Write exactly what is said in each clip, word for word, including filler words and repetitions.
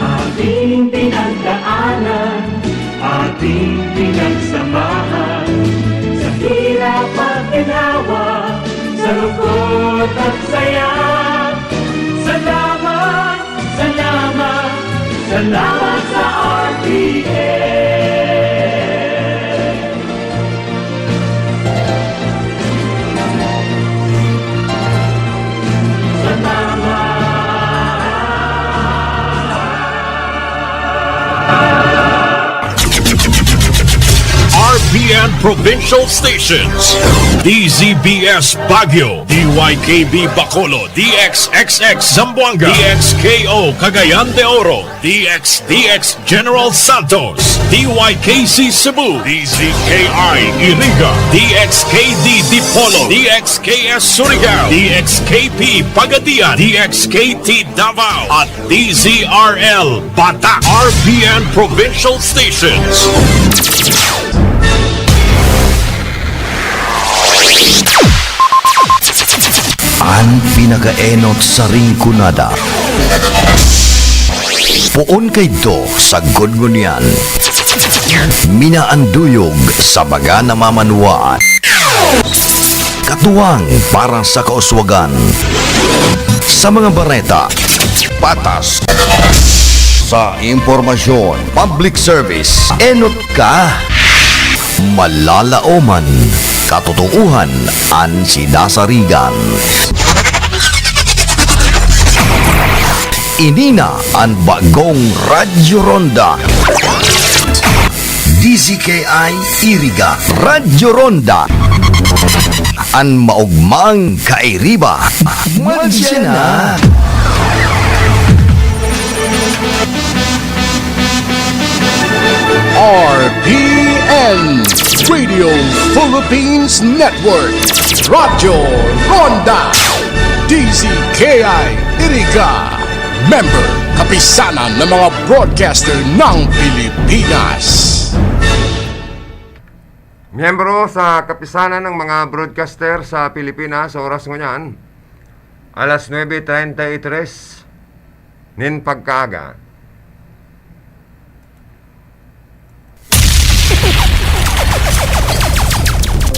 Ating pinagdaanan, ating pinagsamahan, sa hirap at ginawa, sa lungkot at saya. Salamat, salamat, salamat sa R P N. R P N Provincial Stations, D Z B S Baguio, D Y K B Bacolod, D X X X Zamboanga, D X K O Cagayan de Oro, D X D X General Santos, D Y K C Cebu, D Z K I Iriga, D X K D Dipolog, D X K S Surigao, D X K P Pagadian, D X K T Davao, at D Z R L Batak, R P N Provincial Stations. An pinakaenot sa Rinconada. Poon kaidto sagkod ngunyan. Minaanduyog sa mga namamanwaan. Katuwang para sa kauswagan. Sa mga bareta, patas. Sa impormasyon, public service, enot ka. Malalaoman, katotoohan an sinasarigan. Ini na an bagong Radyo Ronda. D Z K I Iriga, Radyo Ronda. An maogmang kairiba. Madya na. R P N, Radio Philippines Network, Radyo Ronda, D Z K I Iriga, member, Kapisanan ng mga Broadcaster ng Pilipinas. Miyembro sa Kapisanan ng mga Broadcaster sa Pilipinas, sa oras ngunyan, alas nuebe treinta y tres nin pagkaaga.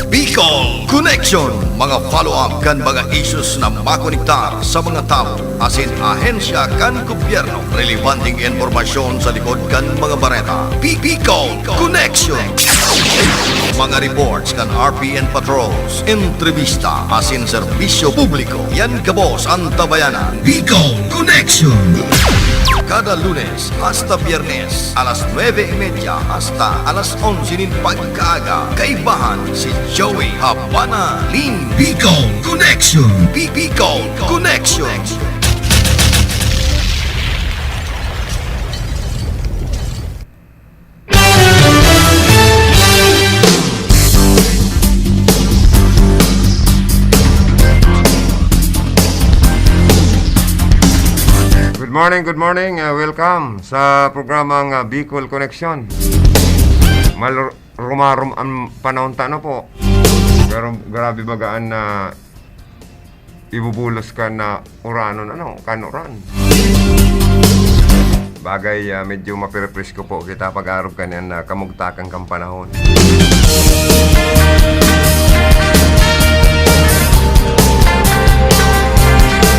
Bicol Connection, mga follow-up kan mga issues na makonektar sa mga tawo asin ahensya kan gobyerno. Relebanteng impormasyon sa likod kan mga bareta. Bi-, Bicol Connection. Mga reports kan R P N patrols, entrevista asin serbisyo publiko. Yan gabos an tabayanan. Bicol Connection. Kada Lunes hasta Biyernes, alas nuebe y media hasta alas onse nin pagkaaga, kaibahan si Joey Habana Lim. Bicol Connection. Bi-, Bicol Connection. Good morning, good morning. Uh, welcome sa programang, uh, Bicol Connection. Mal-, rumarom ang panahon ta, ano po? Pero grabe baga an, uh, ibubulos kan, ah, uranon, ano, kan uran. Bagay, ah, medyo maprepresko po kita pag-arog kan yan na kamugtakan kan panahon.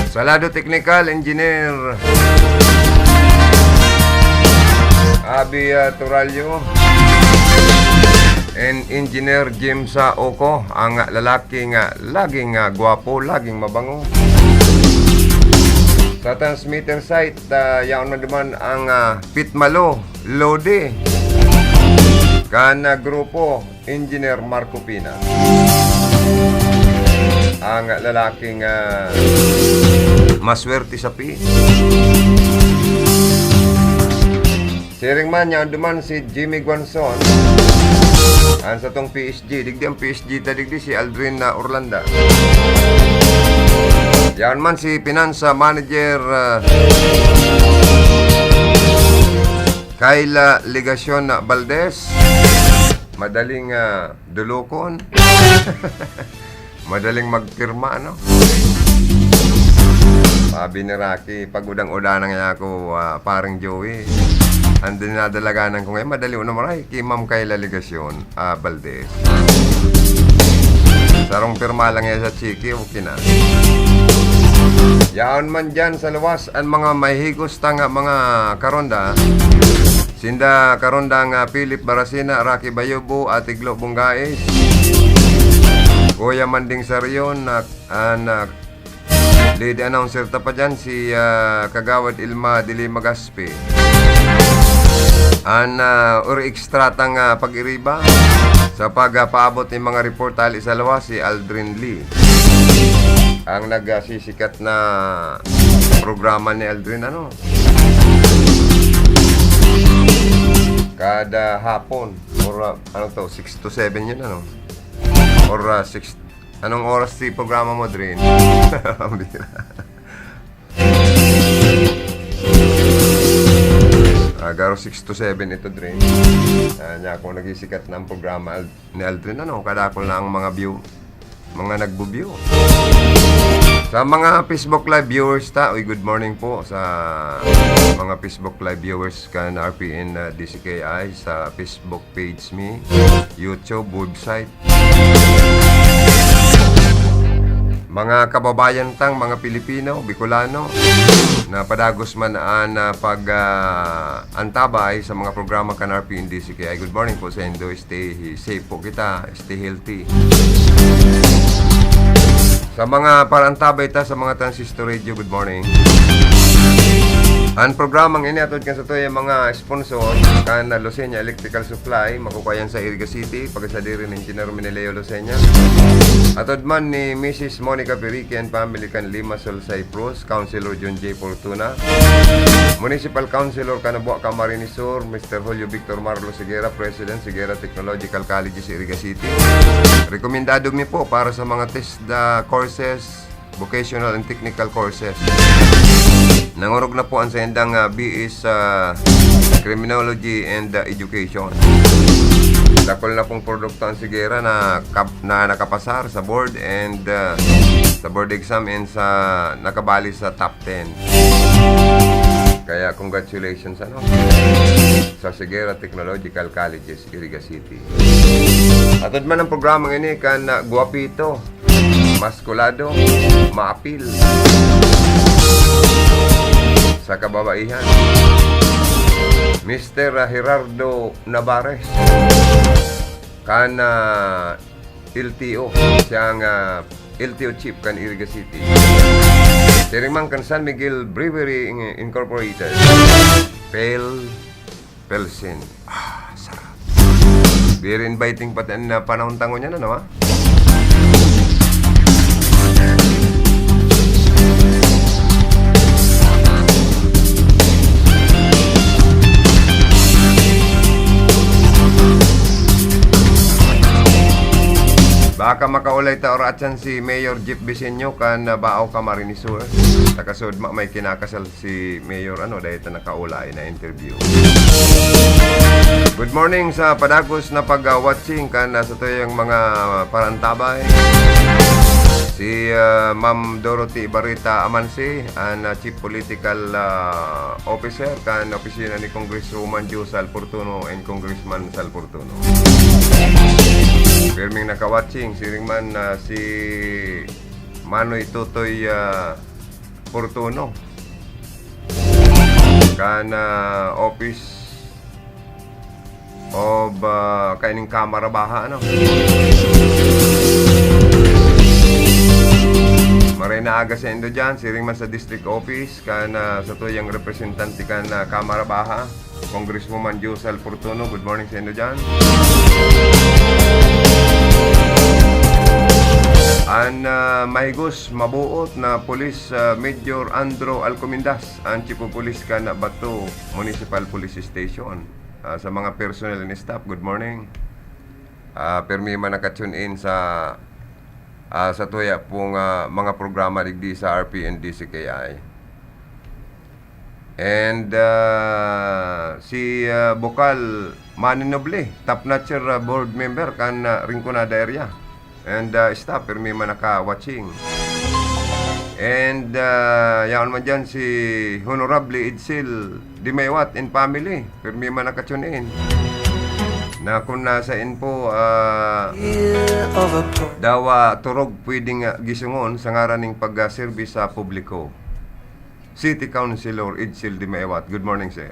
Sa lado teknikal, Engineer Abi, ah, Turalyo and Engineer Jim sa Oko, ang lalaki nga laging, ah, gwapo, laging mabango. Sa transmitter site, ah, yaon man duman ang, ah, Pitmalo, Lodi, kan, ah, grupo Engineer Marco Pina. Ang lalaking, ah, maswerte sa pi. Siring man, yaon duman si Jimmy Guanzon. An satong P S G, digdi ang P S G ta digdi, si Aldrin na Orlanda. Yaon man si Pinansa Manager, ah, Kayla Legacion Valdez. Madaling, ah, dulokon. Madaling magpirma, ano? Sabi ni Rocky, "Pag-udang-udanan niya ako, ah, paring Joey. Ang dinadalaganan ko ngayon, madali o na maray, kay Ma'am Kayla Legacion, ah, Valdez." Sarong pirma lang yan sa Chiki, okay na. Yaon man dyan sa luwas, ang mga mahigos tanga mga karonda, sinda karonda nga Philip Barasina, Rocky Bayobo, Ate Glo Bungais, Kuya Manding Sarion, na, ah, na, Lady announcer ta pa dyan, si, ah, Kagawad Ilma Dili Magaspi. An, ah, uri extra tang, ah, pag-iriba sa pagpaabot nin mga report hali sa luwas, si Aldrin Lee. Ang nagsisikat na programa ni Aldrin, ano? Kada hapon, or, ah, ano to, six to seven yun, ano? Or, ah, six Anong oras si programa mo, Drin? Ang bira. Ah, garo six to seven ito, Drin. Ah, niya, kung nagisikat na ang programa Al-, ni Aldrin, ano, kadakol na ang mga view, mga nagbo-view. Sa mga Facebook Live viewers ta, uy, good morning po sa mga Facebook Live viewers kan R P N, ah, D C K I sa Facebook page mi, YouTube, website. Mga kababayan tang mga Pilipino, Bicolano, na padagos man an, ah, pag, ah, antabay sa mga programa kan R P N D C K I. Good morning po sa indo. Stay safe po kita. Stay healthy. Sa mga parantabay ta sa mga transistor radio, good morning. Ang programang ini atod kan satoy ang mga sponsor kan Lucena Electrical Supply, makukuha yan sa Iriga City, pagkasadiri ni Engineer Meneleo Lucena. Atod man ni Missus Monica Pirique and family kan Lima Sol Cyprus, Councilor John J Fortuna, Municipal Councilor kan Abua Camarines Sur, Mister Julio Victor Marlos Higuera, President, Higuera Technological College sa Iriga City. Rekomendado mi po para sa mga TESDA courses, vocational and technical courses. Nangorog na po ang saindang, ah, B S, ah, Criminology and, ah, Education. Dakul na pong produkto ang Higuera na kap-, na nakapasar sa board and, ah, sa board exam and sa nakabali sa top ten. Kaya congratulations, ano, sa Higuera Technological Colleges, Iriga City. Atod man ang programang ini kan, ah, guwapito, maskulado, maapil sa kababaihan. Mister Gerardo Navarez kan, ah, L T O. Siya ang, ah, L T O chief kan Iriga City. Siring man kan San Miguel Brewery In-, Incorporated. Pel-, Pelsin. Ah, sarap. Very inviting pati ang, ah, panahon tango niyan, ano, ha? Baka makaulay ta oratsan si Mayor Jeff Vicenio kan, ah, Bao, Camarines Sur. Takasud ma-, may kinakasal si Mayor, ano, dahil ta nakaulay na interview. Good morning sa padagos na pag-watching kan, ah, satuyang mga parantabay. Si, ah, Ma'am Dorothy Barita Amansi, an, ah, Chief Political, ah, Officer kan opisina ni Congresswoman Josa Alportuno and Congressman Sal Fortuno. Pirming nakawatching, siring man, ah, si Manoy Totoy, ah, Fortuno. Kan, ah, office of, ah, kaining Kamara Baha, ano? Maray na aga sa indo dyan, siring man sa district office, kan, ah, satuyang representante kan, ah, Kamara Baha. Congresswoman Josa Alfortuno, good morning sa inyo dyan. An, ah, mahigos, mabuot na Police, ah, Major Andrew Alcomindas, ang Chief of Police kan Bato Municipal Police Station. Ah, sa mga personnel and staff, good morning. Ah, pirmi man naka-tune in sa, ah, sa tuya pong, ah, mga programa digdi sa R P N D C K I. And, ah, si, ah, Bokal Manny Noble, top notcher, ah, board member kan, ah, Rinconada area. And, ah, staff, pirmi man naka-watching. And, ah, yaon man dyan si Honorable Edsel Dimaywat and family. Pirmi man naka-tune in. Na kung nasa in po, ah, dawa turog pwedeng, ah, gisungon sa ngaran ning pag-, ah, serbis sa publiko. City Councilor Edsel Dimaywat. Good morning, sir.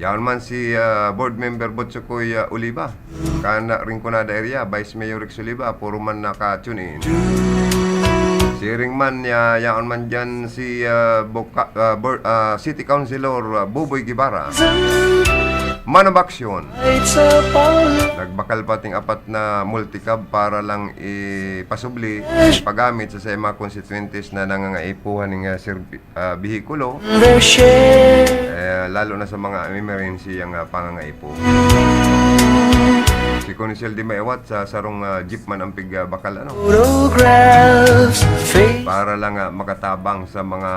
Yaon man si, ah, Board Member Botsukoy, ah, Oliva. Kan Rinconada area, Vice Mayor Rex Oliva, puro man naka-tune in. Siring man, ya-, yaon man dyan si, ah, Boca-, ah, Bor-, ah, City Councilor, ah, Buboy Guevara. Man of action. Nagbakal pating apat na multicab para lang ipasubli, ipagamit sa, sa mga konstituyentes na nangangaipuhan ng, ah, serbi-, ah, behikulo. Eh, lalo na sa mga emergency ang, ah, pangangaipo. Si Consul Dimaywat sa sarong, ah, jeep man ang pig, ah, bakal, ano? Para lang, ah, makatabang sa mga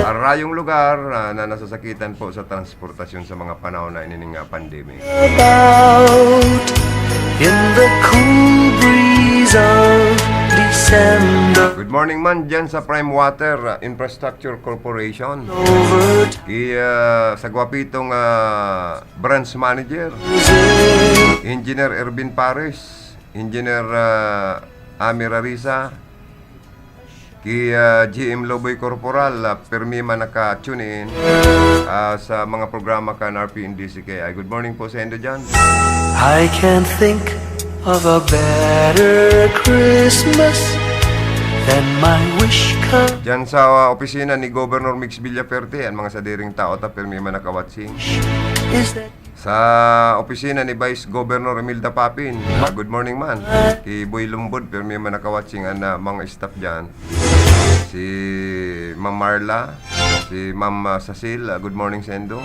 arayong lugar, ah, na nasasakitan po sa transportasyon sa mga panahon na inining, ah, pandemic. Good morning man dyan sa Prime Water, ah, Infrastructure Corporation. Ki, ah, sa gwapitong, ah, branch manager, Engineer Ervin Pares, Engineer, ah, Ami Rarisa, ki, ah, G M Loboy Corporal, ah, pirmi man naka-tune in, ah, sa mga programa kan R P N D C K I. Good morning po sa inyo dyan. I can't think of a better Christmas than my wish come. Dyan sa, ah, opisina ni Governor Mix Villafuerte, ang mga sadiring tao ta, pirmi man naka-watching. Is that Sa opisina ni Vice Governor Imelda Papin, ah, good morning man. Ki Boy Lumbod, pirmi man naka-watching an, ah, mga staff dyan. Si Ma'am Marla, si Ma'am, ah, Cecil, ah, good morning sa indo.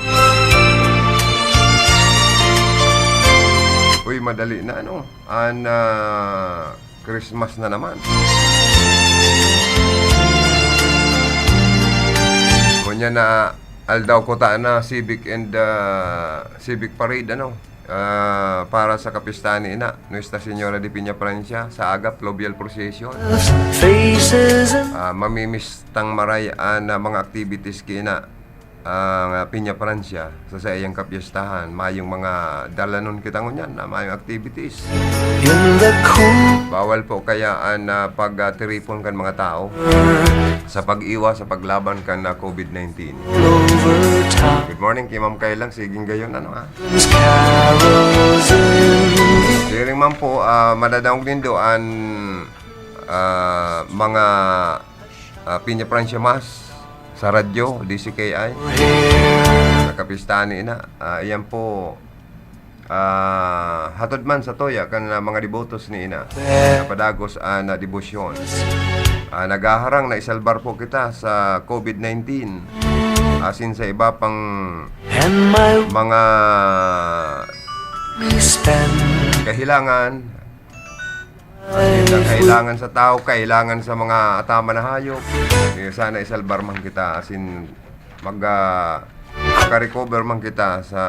Uy, madali na, ano? An, ah, Christmas na naman. Kunya na aldaw ko ta na civic and, ah, civic parade, ano, ah, para sa kapistahan ni Ina, Nuestra Señora de Peña Francia, sa aga, fluvial procession. Faces and Ah, mamimiss tang maray an, ah, mga activities ki Ina, ang, ah, Peña Francia, sa saiyang kapyestahan. Mayong mga dalanon kita ngunyan na mayong activities. In the cool Bawal po kaya an, ah, pag, ah, tiripon kan mga tao sa pag-iwas sa paglaban kan, ah, COVID nineteen. Good morning ki Ma'am Kaylang, siging gayon, ano, ha? Siring man po, ah, madadangog nindo an, ah, mga, ah, Peña Francia Mass sa radyo, D C K I. Sa kapistahan ni Ina. Ah, iyan po, ah, hatod man sa toya kan, ah, mga debotos ni Ina. Napadagos an, ah, debosyon. Ah, naghaharang na isalbar po kita sa COVID nineteen. Asin sa iba pang And my mga we spend kahilangan. Asin na kailangan sa tao, kailangan sa mga ataman na hayop. Eh, sana isalbar man kita, asin mag, ah, makarecover man kita sa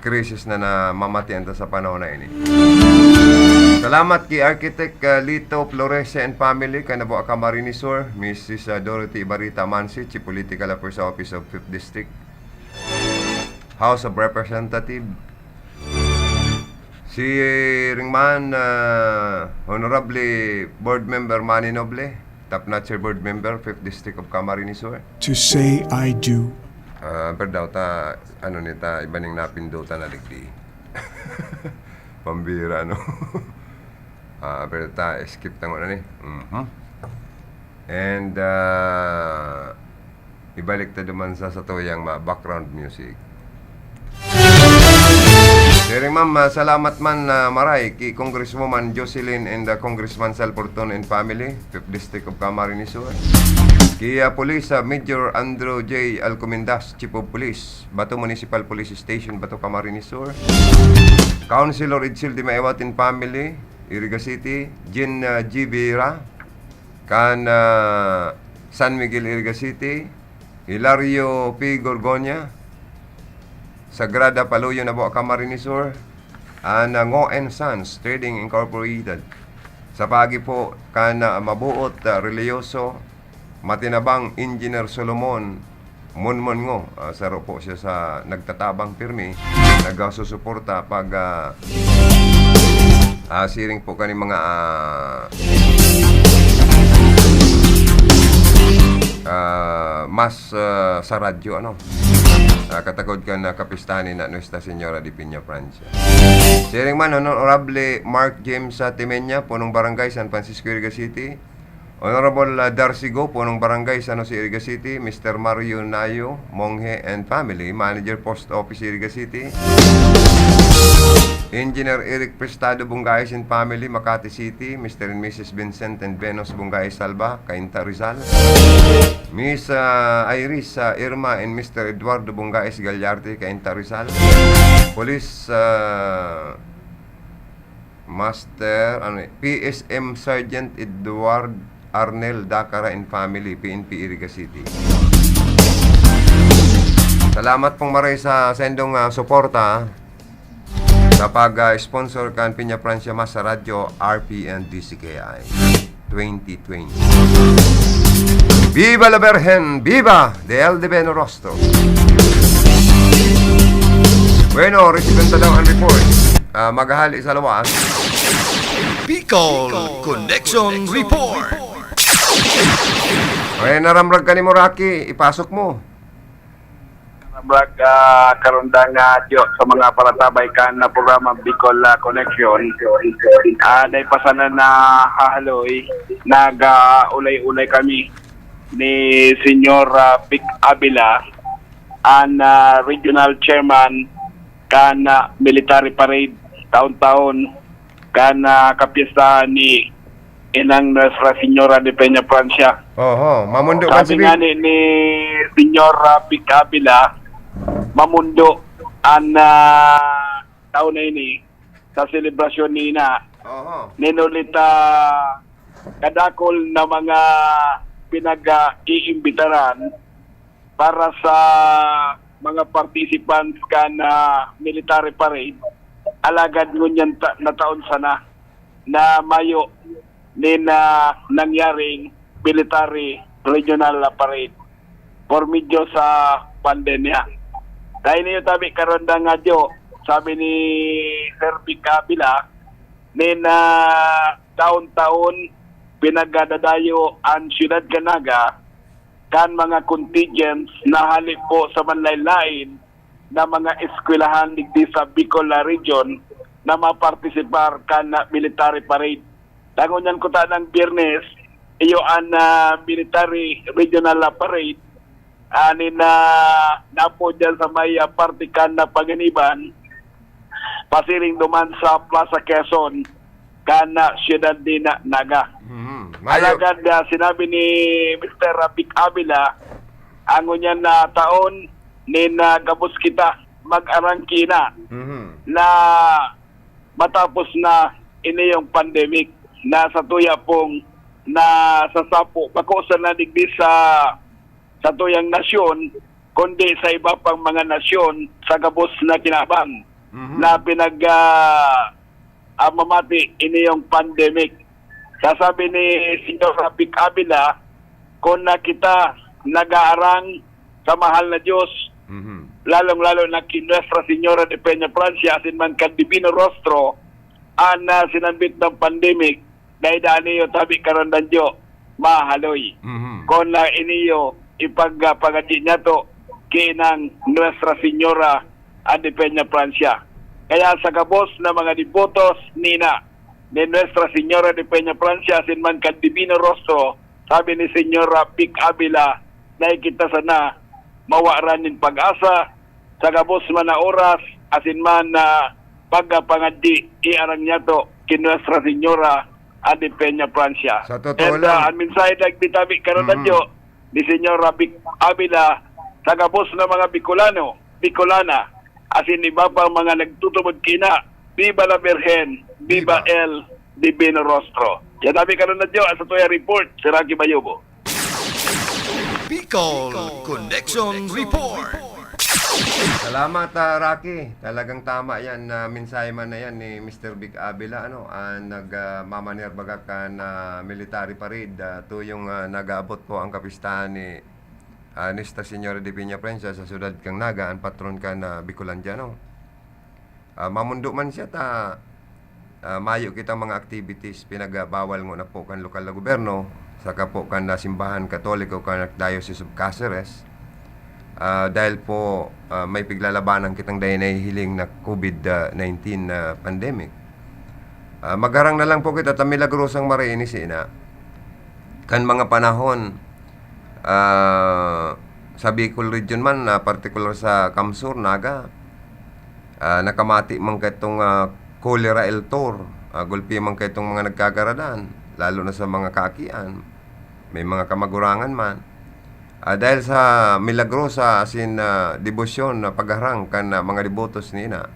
krisis na namamatian ta sa panahon na ini. Salamat ki Architect, ah, Lito Florese and family, kan Nabua, Camarines Sur, Missus, ah, Dorothy Ibarita Mansi, Chief Political Affairs Office of Fifth District, House of Representative, si Ringman, ah, Honorable Board Member Manny Noble, top notcher board member, Fifth District of Camarines Sur. To say I do. Ah, pero daw ta, ano ni ta, iba ning napindutan na digdi. Pambira, no? Ah, pero ta, skip ta ngona ni. Mhm. And, ah, ibalik ta duman sa satuyang ma-, background music. Siring, ma'am, ah, salamat man na maray ki Congresswoman Jocelyn and, ah, Congressman Sal Fortun and family, Fifth District of Camarines Sur. Ki, ah, Police, ah, Major Andrew J Alcomendas, Chief of Police, Bato Municipal Police Station, Bato, Camarines Sur. Councilor Edsel Dimaewat and family, Iriga City. Jean, ah, G Vieira, kan, ah, San Miguel, Iriga City. Hilario P Gorgonia, Sagrada Paluyo, Nabua, Camarines Sur. An, ah, Ngo and Sons Trading Incorporated. Sa paagi po kan, ah, mabuot, ah, relihiyoso, matinabang Engineer Solomon Monmongo, ah, saro po siya sa nagtatabang pirmi, nagsusuporta pag, ah, ah, siring po kani mga, ah, ah, mas, ah, sa radyo, ano, ah, katakod kan, ah, kapistahan ni na Nuestra Señora de Peña Francia. Siring man, Honorable Mark James, ah, Timenya, Punong Barangay, San Francisco, Iriga City. Honorable, ah, Darcy Go, Punong Barangay, San Jose, Iriga City. Mister Mario Nayo, Monghe and family, Manager, Post Office, Iriga City. Engineer Eric Prestado Bungais and family, Makati City. Mister and Missus Vincent and Venus Bungais Salva, Cainta, Rizal. Miss, ah, Iris, ah, Irma and Mister Eduardo Bungais Gallarte, Cainta, Rizal. Police, ah, Master, ano eh, P S M Sergeant Edward Arnel Dacara and family, P N P Iriga City. Salamat pong maray sa sendong, ah, suporta sa pag, ah, sponsor kan Peña Francia Mas sa Radyo, R P N D C K I twenty twenty. Viva la Virgen! Viva de El Divino Rostro! Bueno, resiben ta daw an report. Ah, maghahali sa lawas. Bicol Connection Report. Okay, naramrag ka ni Moraki, ipasok mo. Brag, ah, karundang, ah, Diyo, sa mga paratabay kan na programa Bicol, ah, Connection. Ah, dahil pa sana na hahaloy, nag, ah, ulay-ulay kami ni Senyor, ah, Vic Avila, an, ah, regional chairman kan, ah, military parade taon-taon kan, ah, kapistahan ni Inang Nuestra Señora de Peña Francia. Oho, mamundo man si Sabi Vic. nga ni, ni Senyor, ah, Vic Avila, mamundo an, ah, taon na ini sa selebrasyon ni Ina. Oho. Ninulita kadakol na mga pinag-iimbitaran para sa mga participants kan, ah, military parade. Alagad ngunyan ta-, na taon sana na mayo nin, ah, nangyaring military regional parade por medyo sa pandemya. Dahil niyo tabi karon nga Diyo, sabi ni Sir Vic Avila, nin, ah, taon-taon pinagadadayo an siyudad kan Naga kan mga contingents na hali po sa manlain-lain na mga eskwelahan digdi sa Bicol na region na mapartisipar kan military parade. Dangon yan kuta ng Biyernes, iyo an, ah, military regional parade, anin na napo dyan sa may, ah, parte kan na Panganiban, pasiring duman sa Plaza Quezon, kan, ah, siyudad ni Na-, Naga. Mhm. Mayo. Alagad, ah, sinabi ni Mister Vic Avila, ang ngunyan na taon, nin, ah, gabos kita mag-arangkina Mhm. na matapos na iniyong pandemic na sa tuya pong nasasapo, bako sana digdi sa, sa tuyang nasyon, kundi sa iba pang mga nasyon sa gabos na kinabang Mhm. na pinag, ah, ah, mamati iniyong pandemic. Sasabi ni Senyor Vic Avila, kung na kita nag-aarang sa mahal na Diyos, Mhm. lalong-lalo na ki Nuestra Señora de Peña Francia, asin man kan Divino Rostro, an, ah, sinambit ng pandemic, dahil daan niyo tabi karon danjo, mahaloy. Mhm. Kung na iniyo ipagpangadji niyato, kinang Nuestra Señora de Peña Francia. Kaya sa gabos na mga debotos nina, ni Nuestra Señora de Peña Francia, asin man kan Divino Rostro, sabi ni Señora Vic Avila, dai kita sana mawaran nin pag-asa, sa gabos man na oras, asin man na pagkapangadji, iarang niyato ki Nuestra Señora de Peña Francia. Sa totoo And, lang. ah, ang mensahe na igbitabi karon Mm. na Diyo, ni Señora Vic Avila, sa gabos na mga Bicolano, Bicolana, asin iba pang mga nagtutubod kina, Viva la Virgen, Viva Viva. El Divino Rostro. Yan tabi karon na Diyo, sa tuya report, si Rocky Bayobo. Bicol Connection Report. Salamat, ah, Rocky. Talagang tama yan na mensahe man na yan ni Mister Vic Avila, ano, ang nag, ah, mamaner baga kan, ah, military parade, ah, tuyong, ah, nag-aabot po ang kapistahan ni, ah, Nuestra Señora de Peña Provincia sa siyudad kan Naga, ang patron kan, ah, Bicolandia, no? Ah, mamundo man siya ta, ah, mayo kitang mga activities pinagbawal ngona po kan lokal na gobyerno, saka po kan, ah, simbahan Katoliko kan Archdiocese of Caceres. Ah, dahil po, ah, may piglalabanan kitang dai nahihiling na COVID nineteen na pandemic. Ah, magharang na lang po kita ta milagrosang maray ini sina. Kan mga panahon, ah, sa Bicol Region man, ah, partikular sa Kamsur, Naga, ah, nakamati man kaitong, ah, cholera eltor, ah, gulpi man kaitong mga nagkagaradan, lalo na sa mga kaakian, may mga kamagurangan man. Ah, dahil sa milagrosa asin, ah, debosyon na pagharang kan, ah, mga debotos nina,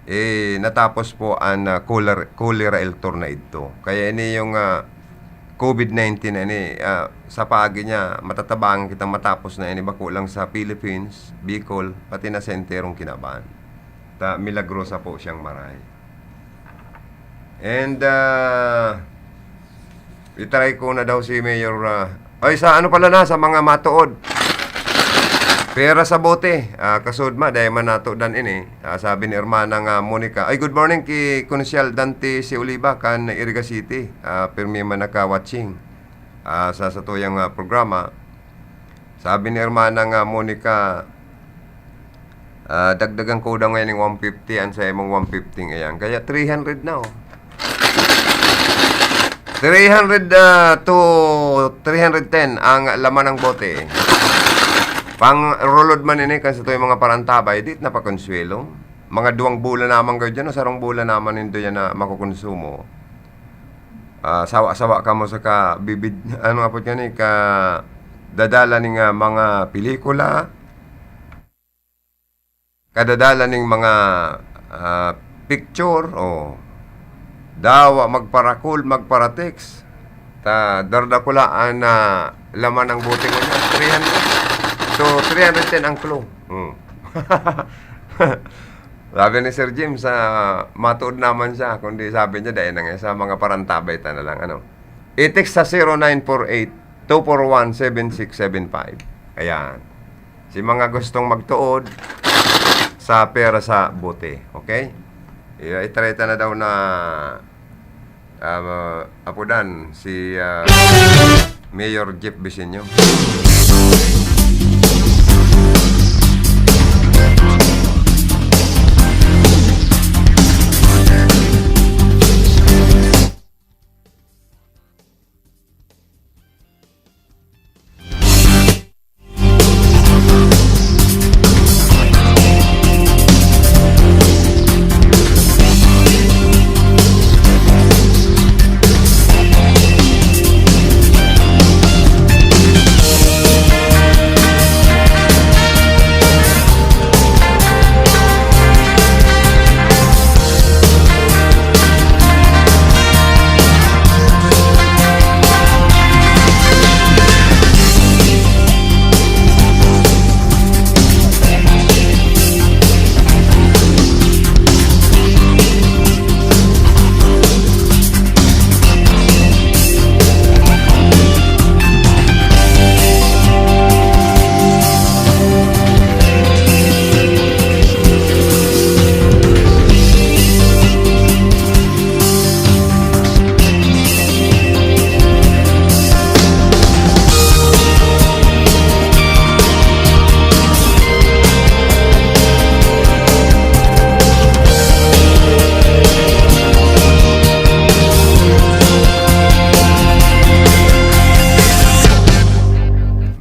eh, natapos po an, ah, cholera, cholera eltor na idto. Kaya ini yung, ah, COVID nineteen na ini, ah, sa paagi niya, matatabangan kitang matapos na ini, bako lang sa Philippines, Bicol, pati na sa enterong kinaban. Ta, milagrosa po siyang maray. And, ah, i-try ko na daw si Mayor, ah, ay, sa ano pala na, sa mga matuod. Pera sa bote, ah, kasud ma, dahil man natudan ini. Ah, sabi ni Hermana nga Monica, ay, good morning ki Konsyal Dante si Oliva, kan Iriga City. Ah, pirmi man naka-watching, ah, sa satuyang, ah, programa. Sabi ni Hermana nga Monica, ah, dagdagan ko daw ngayon ng one fifty, ang sa imong one fifty ngayon. Kaya three hundred na, oh. Three hundred, ah, to three hundred ten ang laman ng bote. Pang-rulod man ini, kasi ito yung mga parantabay, di na pakonsuelo. Mga duwang bola naman kayo dyan, o sarong bola naman nindo yan na makukonsumo. Ah, sawa-sawa kamo sa kabibid-, ano nga po yan eh, kadadala ning, ah, mga pelikula, kadadala ning mga, ah, picture, o dawa magparakol, magparatext. Ta, dardakulaan na laman ng bote mo niya. Three hundred. So, three hundred ten ang clue. Hmm. Sabi ni Sir Jim, sa matuod naman siya, kundi sabi niya, dahil na nga, sa mga parantabay ta na lang, ano. I-text sa zero nine four eight, two four one, seven six seven five. Ayan. Si mga gustong magtuod sa pera sa bote, okay? I-, i-try ta na daw na, ah, apodan si, ah, Mayor Jeff Bisinyo.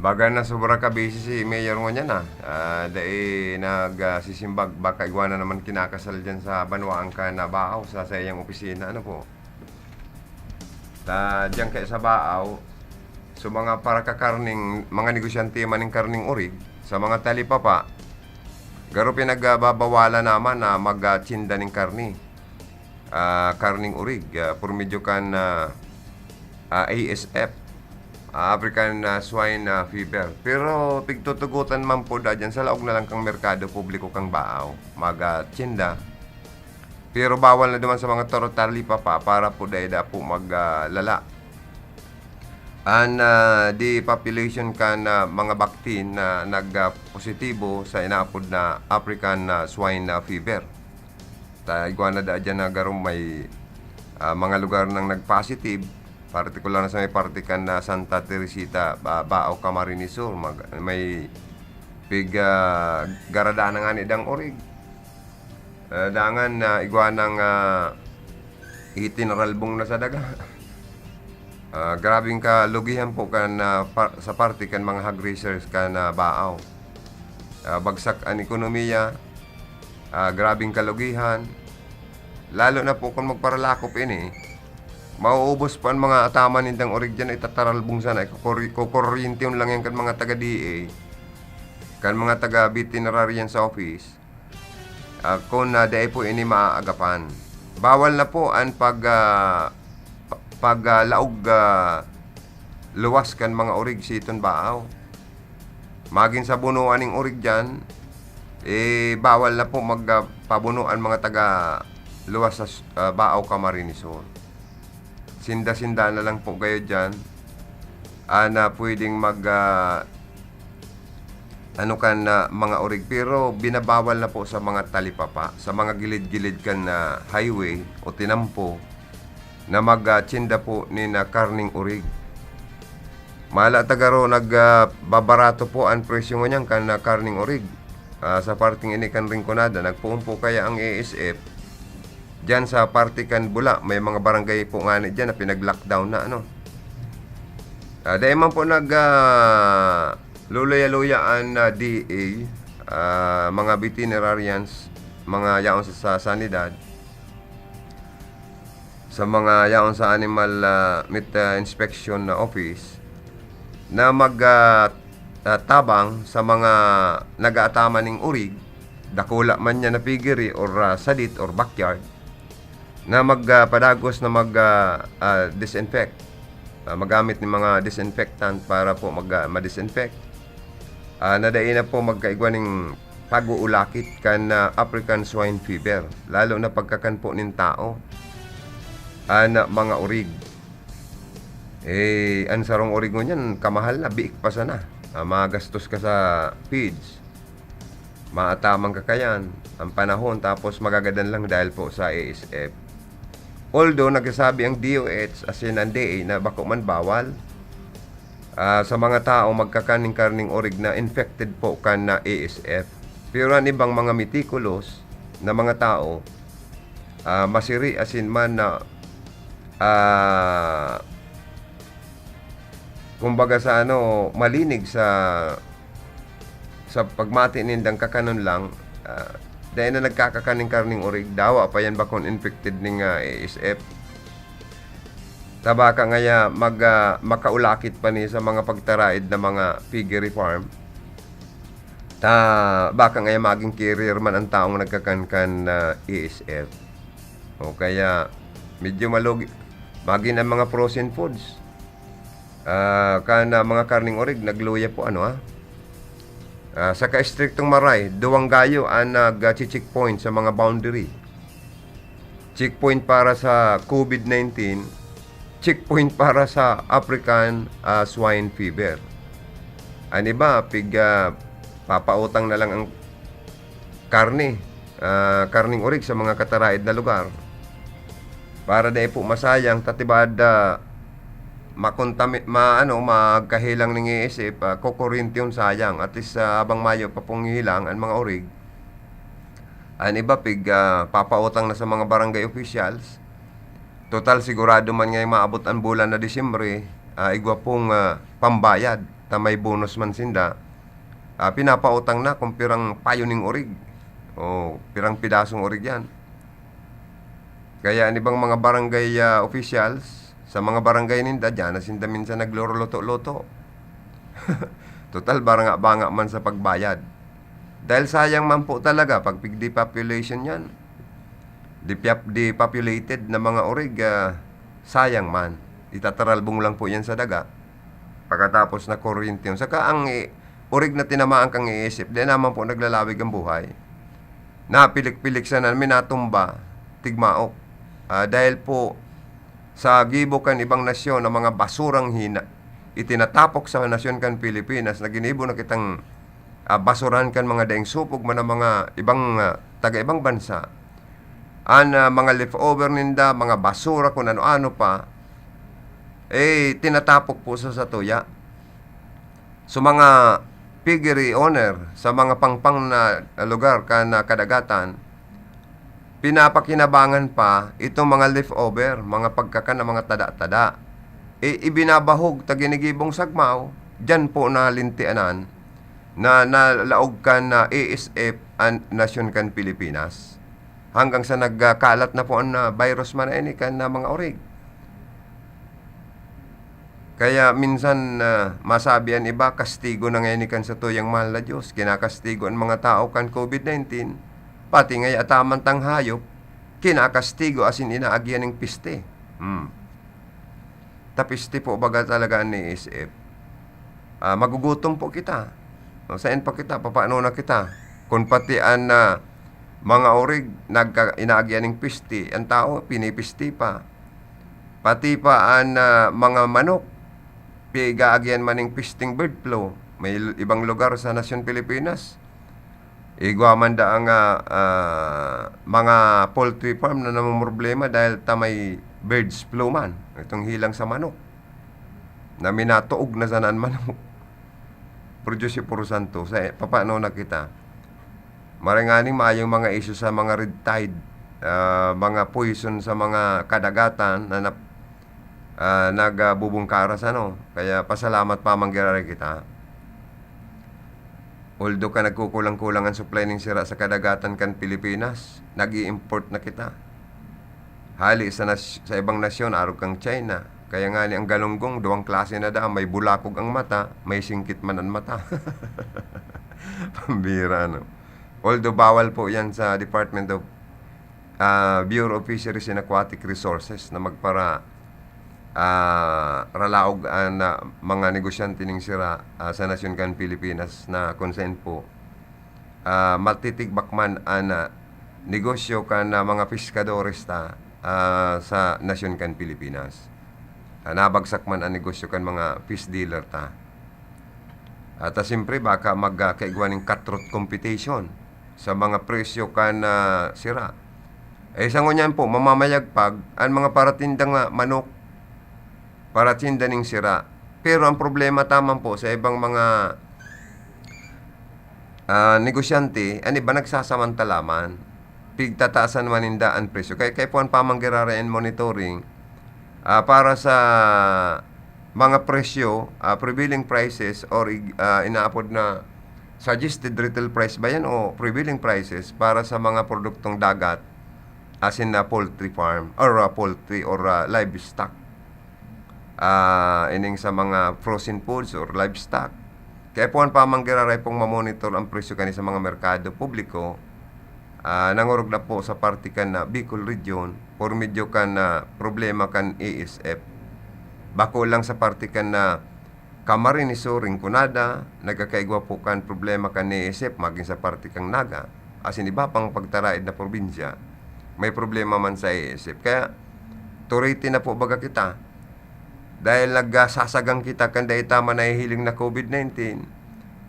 Baga na sobra ka busy si Mayor ngunyan, ah. Ah, dai nag, ah, sisimbag, baka igwa na naman kinakasal diyan sa banwaan kan Baao, sa saiyang opisina, ano po? Ta, diyan kaya sa Baao, so mga parakakarning, mga negosyante man ning karning orig, sa mga talipapa, garo pinagbabawalan naman na magtinda ning karni. Ah, karning orig, ah, por medyo kan, ah, ah, A S F. ah, African, ah, swine, ah, fever. Pero pigtutugotan man po da dyan sa laog na lang kang merkado publiko kang Baao, magtsinda. Pero bawal na duman sa mga toro talipapa para po dai da po mag, ah, lala. An, ah, di population kan, ah, mga baktin na nag, ah, positibo sa inaapod na African, ah, swine, ah, fever. Ta igwa na da dyan na garo may, ah, mga lugar nang nag-positive, partikular na sa may parte kan, ah, Santa Teresita, Ba-, Bao, Camarines Sur, mag-, may pig, ah, garada na ngani dang orig. Ah, dangan, ah, igwa nang, ah, itinaralbong na sa daga. Ah, grabeng kalugihan po kan, ah, pa-, sa parte kan mga hog raisers kan, ah, Baao. Ah, bagsak an ekonomiya, ah, grabeng kalugihan. Lalo na po kung magparalakop ini, mauubos po an mga ataman nindang orig diyan, itataralbong sana, ikukuri-, kukuryentehon lang yan kan mga taga D A, kan mga taga veterinarian sa office. Ah, kun, ah, dai po ini maaagapan. Bawal na po an pag, ah, pa-, pag, ah, laog, ah, luwas kan mga orig sa iton Baao. Magin sa bunoan ning orig diyan, eh, bawal na po mag, ah, pabuno an mga taga luwas sa s-, ah, Baao, Camarines Sur. Sinda-sinda na lang po gayo diyan. Ah, na pwedeng mag, ah, ano kan, ah, mga orig, pero binabawal na po sa mga talipapa, sa mga gilid-gilid kan, ah, highway o tinampo na mag, ah, tsinda po nin, ah, karning orig. Mala ta garo nag, ah, babarato po an presyo ngunyan kan, ah, karning orig. Ah, sa parteng ini kan Rinconada, nagpoon po kaya ang A S F diyan sa parte kan Bula, may mga barangay po ngani diyan na pinag-lockdown na, ano. Ah, dai man po nag, ah, luluya-luya an, ah, D A, ah, mga veterinarians, mga yaon sa, sa sanidad, sa mga yaon sa animal, ah, meat, ah, inspection na office na mag, ah, ah, tabang sa mga nag-aataman ning orig, dakula man niya na piggery or, ah, sadit or backyard, na mag, ah, padagos na mag, ah, ah, disinfect. Ah, magamit nin mga disinfectant para po mag, ah, ma-disinfect. Ah, na dai na po magkaigwa nin pag-uulakit kan, ah, African swine fever, lalo na pagkakan po nin tao an, ah, mga orig. Eh, an sarong orig ngunyan, kamahal na, biik pa sana. Ah, magastos ka sa feeds, maataman ka kayan, ang panahon, tapos magagadan lang dahil po sa A S F. Although, nagsasabi ang D O H, asin ang D A, na bako man bawal, ah, sa mga tao magkakan nin karning orig na infected po kan na A S F. Pero an ibang mga meticulous na mga tao, ah, masiri asin man na, ah, kumbaga sa ano, malinig sa, sa pagmati nindang kakanon lang, ah, dai na nagkakakan nin karning orig, dawa pa yan bakong infected ning, ah, A S F. Ta baka ngaya mag, ah, makaulakit pa ni sa mga pagtaraid na mga piggery farm. Ta baka ngaya magin carrier man an taong nagkakan kan, ah, A S F. O kaya medyo malugi, magin ang mga frozen foods. Ah, kan, ah, mga karning orig, nagluya po, ano, ah. Ah, sa kaistriktong Maray, duwang gayo an nag, ah, checkpoint sa mga boundary. Checkpoint para sa COVID nineteen, checkpoint para sa African, ah, swine fever. An iba, pig, ah, papautang na lang ang karne, ah, karneng orig sa mga kataraid na lugar. Para dai po masayang, ta tibaad, ah, makontami-, ma-, ano, magkahelang ning A S F, ah, kukuryentehon sayang. At least, ah, habang mayo pa pong hilang an mga orig, an iba pig, ah, papautang na sa mga barangay officials. Total, sigurado man ngayang maabot an bulan na Disyembre, ah, igwa pong, ah, pambayad, ta may bonus man sinda. Ah, pinapautang na kung pirang payo ning orig o pirang pidasong orig yan. Kaya an ibang mga barangay, ah, officials, sa mga barangay ninda, diyan na sinda minsan nagluluto-luto. Total, banga-banga man sa pagbayad. Dahil sayang man po talaga pag pig-depopulation yan. Depiap-, depopulated na mga orig, ah, sayang man. Itataralbong lang po yan sa daga. katapos na kuryente yun. Saka ang i-, orig na tinamaan kang iisip, di naman po naglalawig ang buhay. Napilik-pilik sana, may natumba, tigmaok. Ah, dahil po sa gibo kan ibang nasyon ang mga basurang hina-, itinatapok sa nasyon kan Pilipinas na ginibo na kitang, ah, basuran kan mga daing supog man ang mga ibang, ah, taga-ibang bansa. An, ah, mga leftover ninda, mga basura, kung ano-ano pa, eh, tinatapok po sa satuya. So, mga piggery owner sa mga pangpang na lugar kan, ah, kadagatan, pinapakinabangan pa itong mga leftover, mga pagkakan na mga tada-tada. I-, ibinabahog ta ginigibong sagmaw, diyan po nalintianan na nalaog kan, ah, A S F an nasyon kan Pilipinas. Hanggang sa nagkalat na po an, ah, virus man na ini kan, ah, mga orig. Kaya minsan, ah, masabi an iba, kastigo na ngayon ni kan satuyang mahal na Diyos. Kinakastigo an mga tao kan covid nineteen, pati ngaya ataman tang hayop, kinakastigo asin inaagihan ning piste. Hmm. Ta piste po baga talaga an A S F. Ah, magugutom po kita. O, saen pa kita? Papaano na kita? Kun pati an, ah, mga orig nagka-, inaagihan ning piste, an tao pinipisti pa. Pati pa an, ah, mga manok, pigaagihan man ning pisting bird flu. May l-, ibang lugar sa nasyon Pilipinas, igwa man da ang, ah, ah, mga poultry farm na namomroblema dahil ta may birds flu man. Itong hilang sa manok, na minatuog na sana an manok. Por Diyos y por santo, sa, papaano na kita? Maray nganing maayong mga isyu sa mga red tide, ah, mga poison sa mga kadagatan na nap-, ah, nagbubungkara sa ano. Kaya pasalamat pa man giraray kita. Although ka nagkukulang-kulang ang supply ning sira sa kadagatan kan Pilipinas, nag-i-import na kita. Hali sa nas-, sa ibang nasyon, arog kang China. Kaya nga ni ang galunggong, duwang klase na daan, may bulakog ang mata, may singkit man ang mata. Pambira, ano? Although bawal po yan sa Department of, ah, Bureau of Fisheries and Aquatic Resources na magpara-, ah, ralaog an, ah, mga negosyante ning sira, ah, sa nasyon kan Pilipinas na kung saan po, ah, matitigbak man an, ah, negosyo kan, ah, mga piskadores ta, ah, sa nasyon kan Pilipinas. Ah, nabagsak man an negosyo kan mga fish dealer ta. At, ah, siyempre, baka mag, ah, kaigwa ning cutthroat competition sa mga presyo kan, ah, sira. Eh, sa ngunyan po, mamamayagpag an mga paratindang, ah, manok, paratinda ning sira. Pero ang problema taman po sa ibang mga, ah, negosyante, an iba nagsasamantala man. Pigtataasan man ninda an presyo. Kaya, kaya po an pamanggiraray and monitoring, ah, para sa mga presyo, ah, prevailing prices or ig-, ah, inaapod na suggested retail price ba yan o prevailing prices para sa mga produktong dagat, as in, ah, poultry farm or, ah, poultry or, ah, livestock. Ah, ining sa mga frozen foods or livestock. Kaya po an pamanggiraray pong mamonitor ang presyo kani sa mga merkado publiko, ah, nangorog na po sa parte kan, ah, Bicol Region, por medyo kan, ah, problema kan A S F. Bako lang sa parte kan, ah, Camarines Sur, Rinconada, nagkakaigwa po kan problema kan A S F, magin sa parte kan Naga, asin iba pang pagtaraed na probinsya, may problema man sa A S F. Kaya, turiti na po baga kita. Dahil nagsasagang kita kan dai ta man nahihiling na covid nineteen,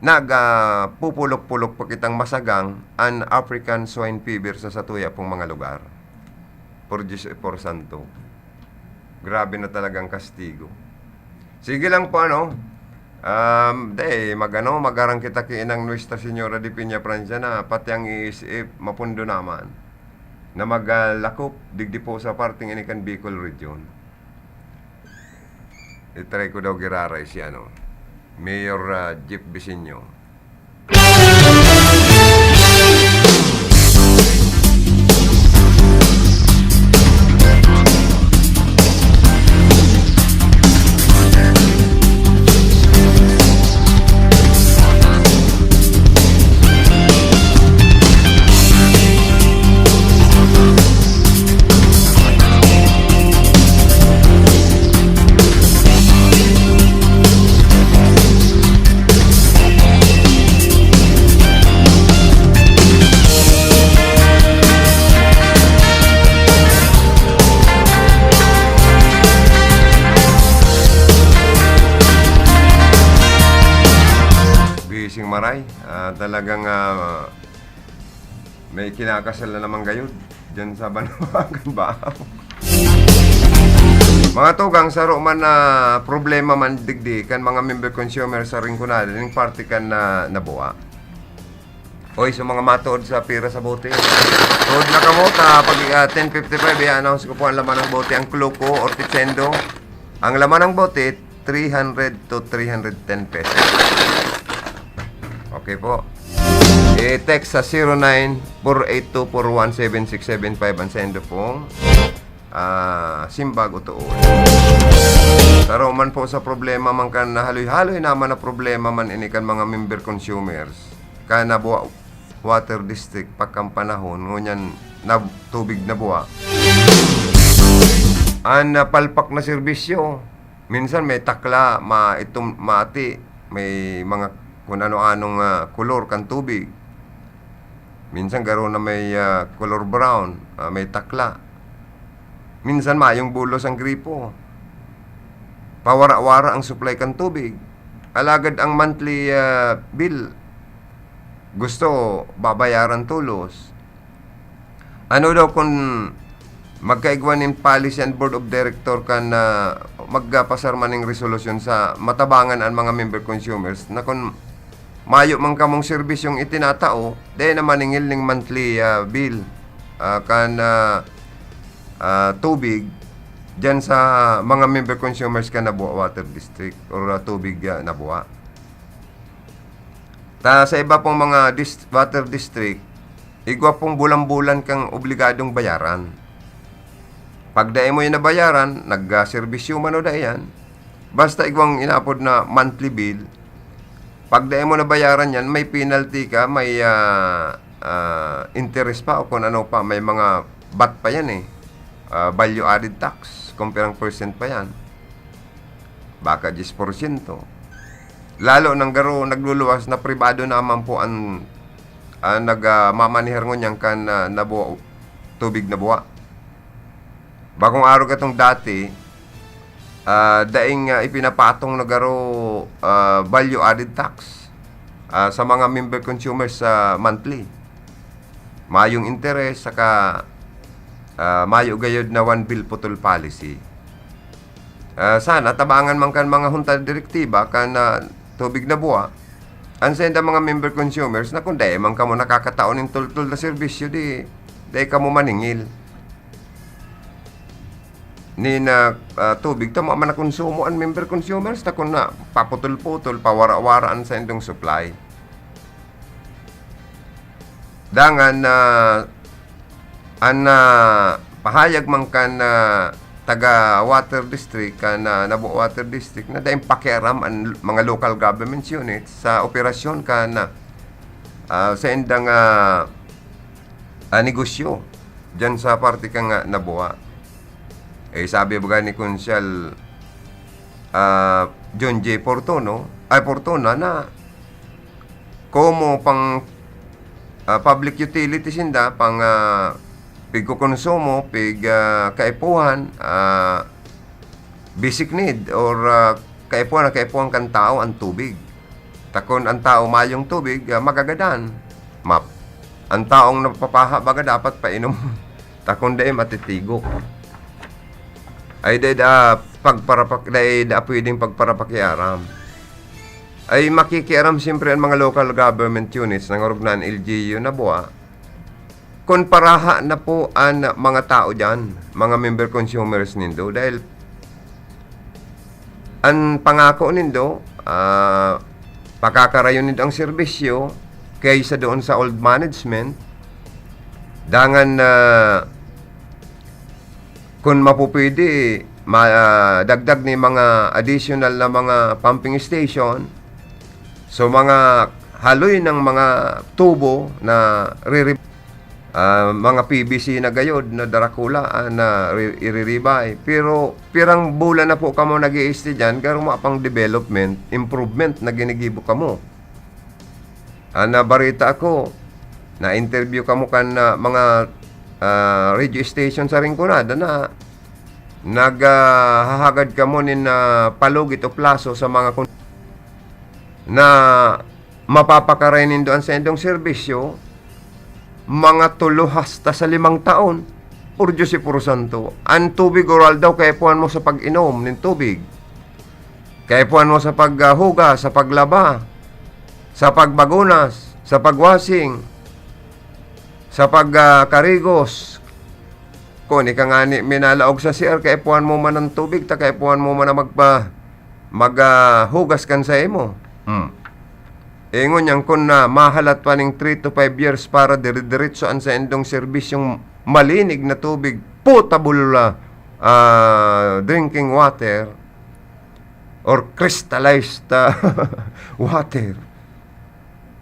nagpupulok-pulok pa kitang masagang an African swine fever sa satuya pong mga lugar. Por Diyos y por santo. Grabe na talagang kastigo. Sige lang po, ano, um, dai, mag-ano, magarang kita ki Inang Nuestra Señora de Peña Francia na pati ang A S F mapundo naman na maglakop digdi po sa parteng ini kan Bicol Region. I-try ko daw giraray si, ano, Mayor, ah, Jeff Bisinio. Nay, ah, talagang, ah, may kinakasal na naman gayod diyan sa Banwagan, Baao. Mga tugang, saro man na problema man digdi kan mga member consumer sa Rinconada, ning parte kan, ah, Nabua. Oy, sa mga matuod sa pira sa bote. Tuod na kamo, ta pag, ah, ten fifty-five, i-announce ko po ang laman ng bote, ang clue ko, or Tichendo. Ang laman ng bote, three hundred to three hundred ten pesos. Okay po. I-text sa zero nine four eight two four one seven six seven five ang sendo pong, ah, simbag o tuod. Saro man po sa problema man kan, haloy-haloy naman na problema man ini kan mga member consumers kan Nabua Water District pagkan panahon ngunyan na tubig na buwa. An, ah, palpak na serbisyo, minsan may takla, ma-, itom-, mati, may mga kun ano-anong, ah, kolor kan tubig. Minsan garo na may, ah, kolor brown, ah, may takla. Minsan mayong bulos ang gripo. Pawara-wara ang supply kan tubig. Alagad ang monthly, ah, bill, gusto babayaran tolos. Ano daw kun magkaigwa nin policy an board of director kan, ah, magpasar man ning resolusyon sa matabangan an mga member consumers na kun mayo man kamong serbisyong itinatao, dai na maningil ning monthly, ah, bill, ah, kan, ah, ah, tubig diyan sa mga member consumers kan Nabua Water District or, ah, Tubig, ah, Nabua. Ta sa iba pong mga dis-, water district, igwa pong bulan-bulan kang obligadong bayaran. Pag dai mo yan nabayaran, nagserbisyo man o dai yan, basta igwang inaapod na monthly bill, pag dai mo nabayaran yan, may penalty ka, may, ah, ah, interest pa o kung ano pa, may mga vat pa yan eh. Ah, value added tax, kung pirang percent pa yan. Baka diyes porsyento. Lalo nang garo nagluluwas na pribado naman po an, an nag, ah, mamanihar ngunyan kan, ah, Nabua, Tubig Nabua. Bakong arog atong dati, ah, daing, ah, ipinapatong na garo, ah, value added tax, ah, sa mga member consumers sa monthly. Mayong interes, saka, ah, mayo gayod na one bill putol policy. Ah, sana tabangan man kan mga hunta direktiba kan, ah, Tubig Nabua, an sainda mga member consumers na kun dai man kamo nakakatao nin tultol na serbisyo, di dai kamo maningil nin, ah, ah, tubig ta mayo man nakonsumo an member consumers ta kun na paputol-putol, pawara-wara an saindong supply. Dangan, ah, an, ah, pahayag man kan, ah, taga Water District, kan, ah, Nabua Water District, na daing pakiaram an mga local government units sa operasyon kan, ah, saindang, ah, ah, negosyo diyan sa parte kan, ah, Nabua. Eh, sabi baga ni Konsyal, ah, John J. Fortuno, ay, Fortuna na komo pang, ah, public utility sinda, pang, ah, pigkokonsumo, pig, ah, kaipuhan, ah, basic need or, ah, kaipuhan na kaipuhan kan tao an tubig. Ta kun an tao mayong tubig, ah, magagadan. Map-, an taong napapaha baga dapat painom. Ta kun dai, matitigok. Ay, dai da pagparapak-, dai da pwedeng pagparapakiaram. Ay, makikiaram siyempre ang mga local government units, nangorog na an L G U Nabua, kun paraha na po an mga tao diyan, mga member consumers nindo, dahil an pangako nindo, ah, pakakarayon nindo ang serbisyo kaysa doon sa old management. Dangan, ah, kun mapupwede, ma-, ah, dagdag ni mga additional na mga pumping station. So, mga haloy ng mga tubo na riri-, ah, mga P V C na gayod na darakula, ah, na ri-, iriribay. Pero pirang bulan na po kamo nag-iisti diyan, garo ma pang development, improvement na ginigibo kamo. Ah, nabarita ako, na-interview kamo kan, ah, mga, ah, radio station sa Rinconada na nag, ah, hahagad kamo nin, ah, palugit o plaso sa mga kun-, na mapapakaray nindo an saindong serbisyo, mga tulo hasta sa limang taon. Por Diyos, si Puro Santo. An tubig oral daw, kaipuhan mo sa pag-inom nin tubig. Kaipuhan mo sa paghugas, sa paglaba, sa pagbagunas, sa pagwasing, sa pagkarigos. Kung ika ngani minalaog sa C R, kaipuhan mo man ang tubig, ta kaipuhan mo man ang magpa-, mag, ah, hugas kan sa imo. Hmm. Ingon yan, kun na mahalat pa ning three to five years para dire-diretso an saindong serbisyong malinig na tubig, potable, ah, ah, drinking water or crystallized, ah, water.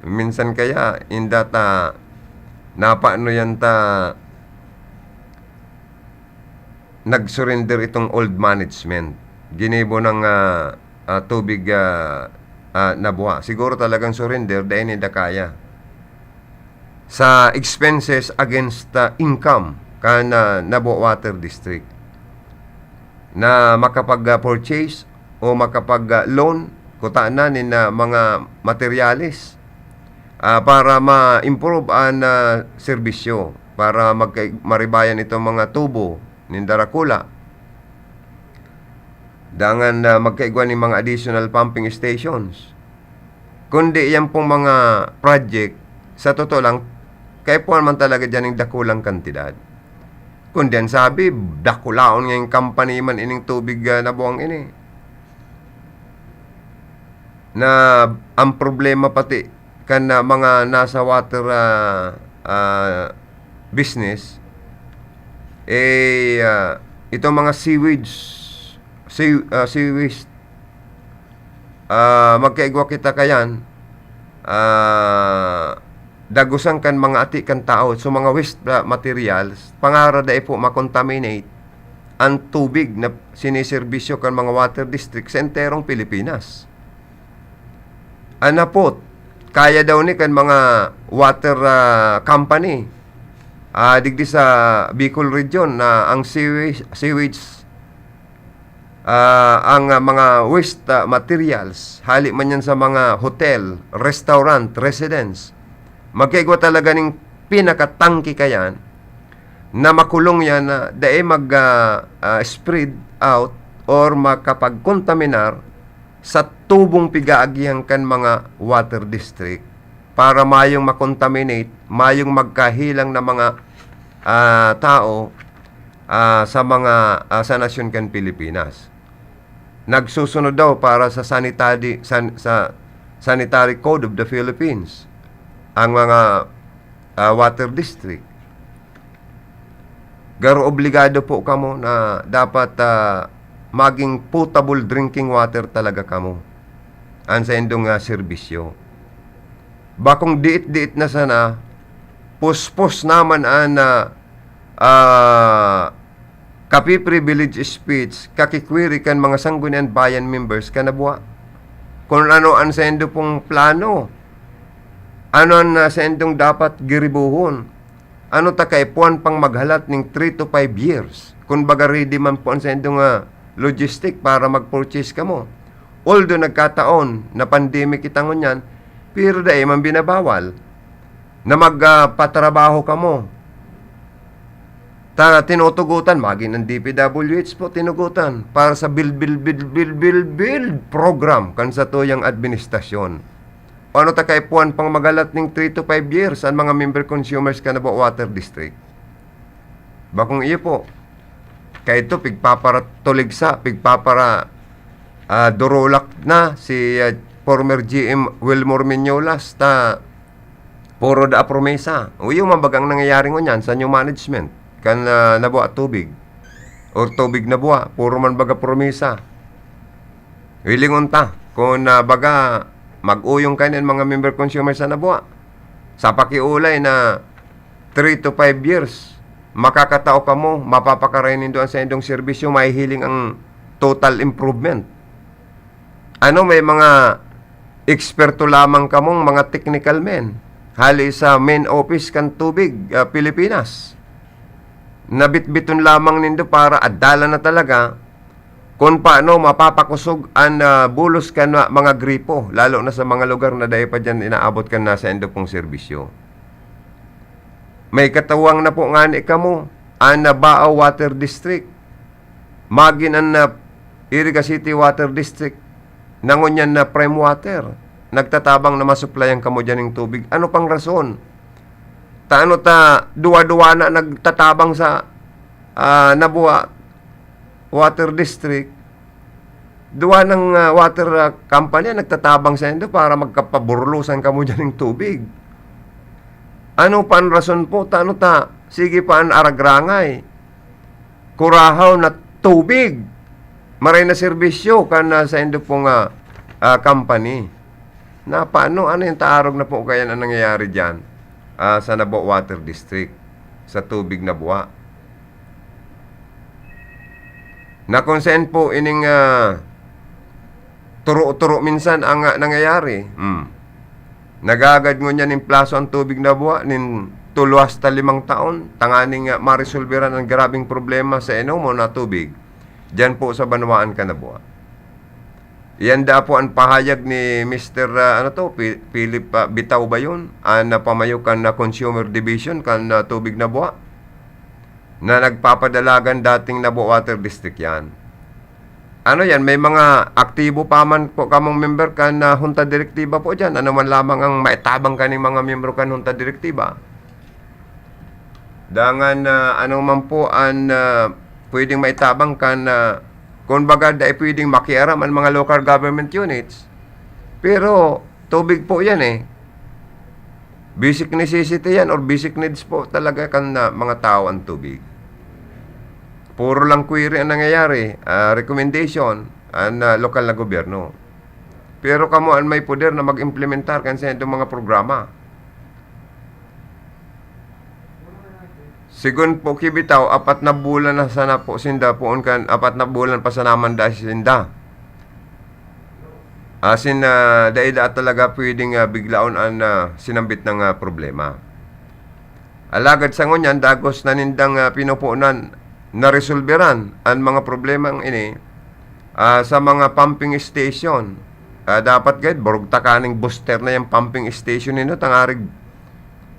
Minsan kaya, inda ta, napaano yan ta, nag-surrender itong old management. Ginibo ng, ah, ah, tubig, ah, ah, na buha. Siguro talagang surrender, dahil hindi kaya. Sa expenses against, ah, income kan, ah, Nabua Water District. Na makapag, ah, purchase o makapag, ah, loan, kutana nin, ah, mga materyales, ah, para ma-improve an, ah, serbisyo, para magka-, maribayan itong mga tubo nin darakula. Dangan, ah, magkaigwa nin mga additional pumping stations. Kundi yan pong mga project, sa totoo lang, kaipuhan man talaga diyan ng dakulang kantidad. Kundi an sabi, dakulaon ngayong company man ining tubig, ah, na buwang ini. Na ang problema pati kan, ah, mga nasa water, ah, ah, business, eh, ah, itong mga sewage, sew-, ah, sewage, ah, magkaigwa kita kayan, ah, dagusan kan mga ati kan tao. So, mga waste, ah, materials, pangara dai po makontaminate ang tubig na siniserbisyo kan mga water district sa enterong Pilipinas. An hapot, kaya daw ni kan mga water, ah, company, ah, digdi sa Bicol Region na ang sewage, sewage, ah, ang, ah, mga waste, ah, materials, hali man yan sa mga hotel, restaurant, residence, magkaigwa talaga ning pinakatangke kayan na makulong yan na dai mag, ah, ah, spread out or makapagkontaminar sa tubong pigaagihan kan mga water district para mayong makontaminate, mayong magkahelang na mga, ah, tao, ah, sa mga, ah, sa nasyon kan Pilipinas. Nagsusunod daw para sa sanitary, san-, sa Sanitary Code of the Philippines ang mga, ah, water district. Garo obligado po kamo na dapat, ah, maging potable drinking water talaga kamo an saindong, ah, serbisyo. Bakong diit-diit na sana, puspos naman an, ah, ah, kapi-privilege speech, kakikwiri kan mga Sangguniang Bayan members kan Nabua. Kung ano an saindo pong plano, ano an, ah, saindong dapat giribuhon? Ano ta kaipuhan pang maghalat ning three to five years? Kun baga, ready man po an saindong, ah, logistic para mag-purchase kamo. Although nagkataon na pandemic kita ngunyan, pero dai man binabawal na mag, ah, patrabaho kamo. Ta-, tinutugutan, magin ang D P W H po, tinugutan para sa build, build, build, build, build, build program kan satuyang administrasyon. Ano ta kaipuhan pang magalat ning three to five years an mga member consumers kan Nabua Water District? Bakong iyo po, kaito pigpaparatuligsa, pigpapara, ah, durulak na si, ah, former G M Wilmore Miñolas, ta puro daa promesa. O, iyo man bagang nangyayari ngunyan sa new management kan, ah, Nabua Tubig or Tubig Nabua, puro man baga promesa. Hilingon ta, kun, ah, baga mag-uyong kaini an mga member consumers sa Nabua, sa pakiolay na three to five years, makakatao kamo, mapapakaray nindo an saindong serbisyo, mahihiling ang total improvement. Ano, may mga eksperto lamang kamong mga technical men hali sa main office kan Tubig, ah, Pilipinas, na bitbiton lamang nindo para adalan na talaga kung paano mapapakusog an, ah, bulos kan ma-, mga gripo, lalo na sa mga lugar na dai pa diyan inaabot kan nasa indo pong serbisyo. May katawang na po ngani kamo, an Nabao Water District, magin an, ah, Iriga City Water District, na ngunyan na Prime Water, nagtatabang na masuplayan kamo diyan ning tubig. Ano pang rason? Ta ano ta duwa-duwa na nagtatabang sa, ah, Nabua Water District? Duwa ng, ah, water, ah, company ang nagtatabang sa indo para magkapaburlusan kamo diyan ning tubig. Ano pa ang rason po? Ta ano ta sige pa an aragrangay, kurahaw na tubig, maray na serbisyo kan, ah, sa indo pong, ah, ah, company. Na paano, ano yung taarog na po kaya na nangyayari diyan, ah, sa Nabua Water District, sa tubig Nabua? Na kung saan po ining, ah, turo-turo minsan ang, ah, nangyayari. Hmm. Nagagad ngunyan nin plaso ang tubig Nabua, nin tulo hasta limang taon, tanganing, ah, maresolberan ang grabeng problema sa inomon na tubig diyan po sa banwaan kan Nabua. Iyan da po an pahayag ni Mister, ah, ano to, Pi-, Philip, ah, Bitaw ba yun? An, ah, pamayo kan, ah, Consumer Division kan, ah, tubig Nabua, na nagpapadalagan dating Nabua Water District yan. Ano yan, may mga aktibo pa man po kamong member kan, ah, Junta Direktiba po dyan. Ano man lamang ang maitabang kaning mga miyembro kan Junta Direktiba? Dangan, ah, ano man po an, ah, pwedeng maitabang kan, ah, kumbaga, dai pwedeng makiaram an mga local government units. Pero tubig po yan eh. Basic necessity yan or basic needs po talaga kan, ah, mga tao ang tubig. Puro lang query ang nangyayari, ah, recommendation an, ah, lokal na gobyerno. Pero kamo an may poder na mag-implementar kan sa itong mga programa. Sigon po ki Bitaw, apat na bulan na sana po sinda, poon kan apat na bulan pa sana man dai sinda. Asin, ah, dai da talaga pwedeng, ah, biglaon an, ah, sinambit na, ah, problema. Alagad sa ngunyan, dagos na nindang, ah, pinoponan, naresolberan an mga problemang ini, ah, sa mga pumping station. Ah, dapat gayod, burugtakan ning booster na yang pumping station nindo, tangarig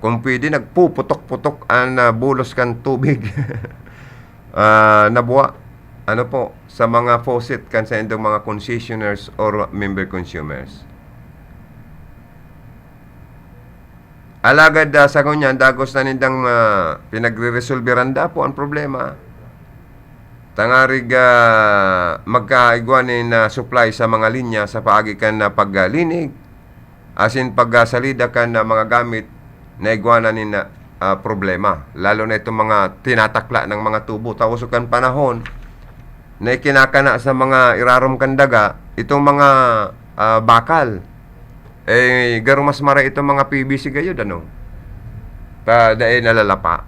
kung pwede, nagpuputok-putok an, ah, bulos kan tubig, ah, Nabua. Ano po, sa mga faucet kan sa indong mga concessioners or member consumers. Alagad, ah, sa ngunyan, dagos na nindang, ah, pinagreresolberan da po ang problema. Tangarig, ah, magkaigwa nin, ah, supply sa mga linya sa paagi kan, ah, paglinig, asin pagsalida kan, ah, mga gamit na igwa na nin, ah, problema. Lalo na itong mga tinatakla ng mga tubo. Tausog kan panahon na ikinakana sa mga irarom kan daga, itong mga, ah, bakal. Eh, garo mas maray itong mga P V C gayod, ano? Ta, dai nalalapa.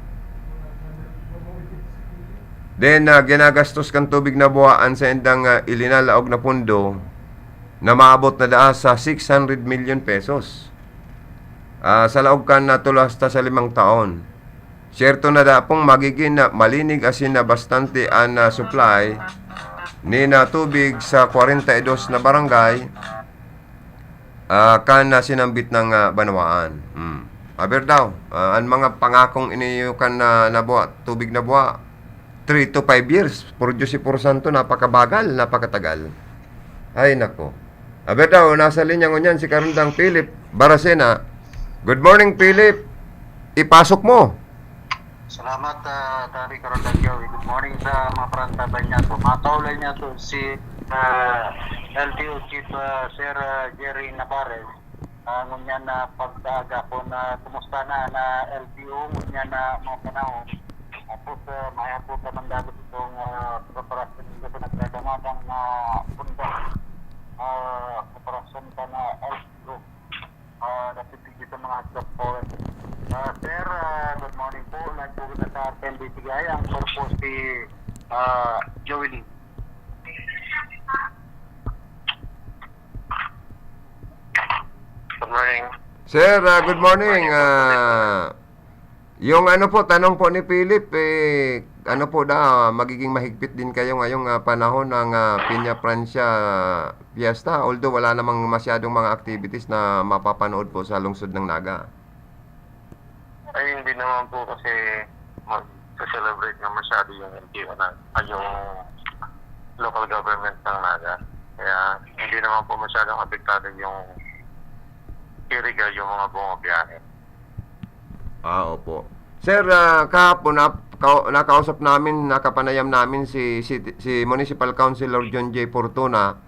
Then, ah, ginagastos kan tubig Nabua an saindang, ah, ilinalaog na pondo na maabot na daa sa six hundred million pesos. Ah, sa laog kan, ah, tulo hasta sa limang taon. Siyerto na da pong magigin na malinig asin na bastante an, ah, supply ni na tubig sa kwarenta y dos na barangay, ah, kan, ah, sinambit ng, ah, banwaan. Hmm. Aber daw, ah, an mga pangakong iniyo kan, ah, Nabua, tubig Nabua, three to five years, produce si Puro Santo, napakabagal, napakatagal. Ay, nako. Aber daw, nasa linya ngunyan si Karandang Philip Baracena. Good morning, Philip. Ipasok mo. Salamat, ah, Tari Karandang Joey. Good morning sa mga parantabay niya to. Mataulay niya to si, ah, L T O Chief, ah, Sir, ah, Jerry Navarez. Ah, ngunyan na pagkaaga ko na kumusta na na L T O, ngunyan na mga panahon. Tapos, ah, may hapon ka man dapat itong, ah, preparasyon nito sa nagkakangadang, ah, punda. Ah, preparasyon ka na L T O. Ah, napipigil sa mga hagdan po. Ah, sir, ah, good morning po. Nagpupunta sa R T M D C I. Ang sir po si, ah, Joey Lee. Good morning. Sir, ah, good morning. Ah, yung ano po, tanong po ni Philip, eh, Ano po da, magiging mahigpit din kayo ngayong, ah, panahon ng, ah, Peña Francia Fiesta, although wala namang masyadong mga activities na mapapanood po sa lungsod ng Naga. Ay, hindi naman po kasi magse-celebrate na masyado yung L T O na, ay, yung local government ng Naga. Kaya hindi naman po masyadong apektado yung Iriga, yung mga bumabiyahe. Ah, opo. Sir, ah, kahapon nap-, kau-, nakausap namin, nakapanayam namin si, si, si Municipal Councilor John J Fortuna.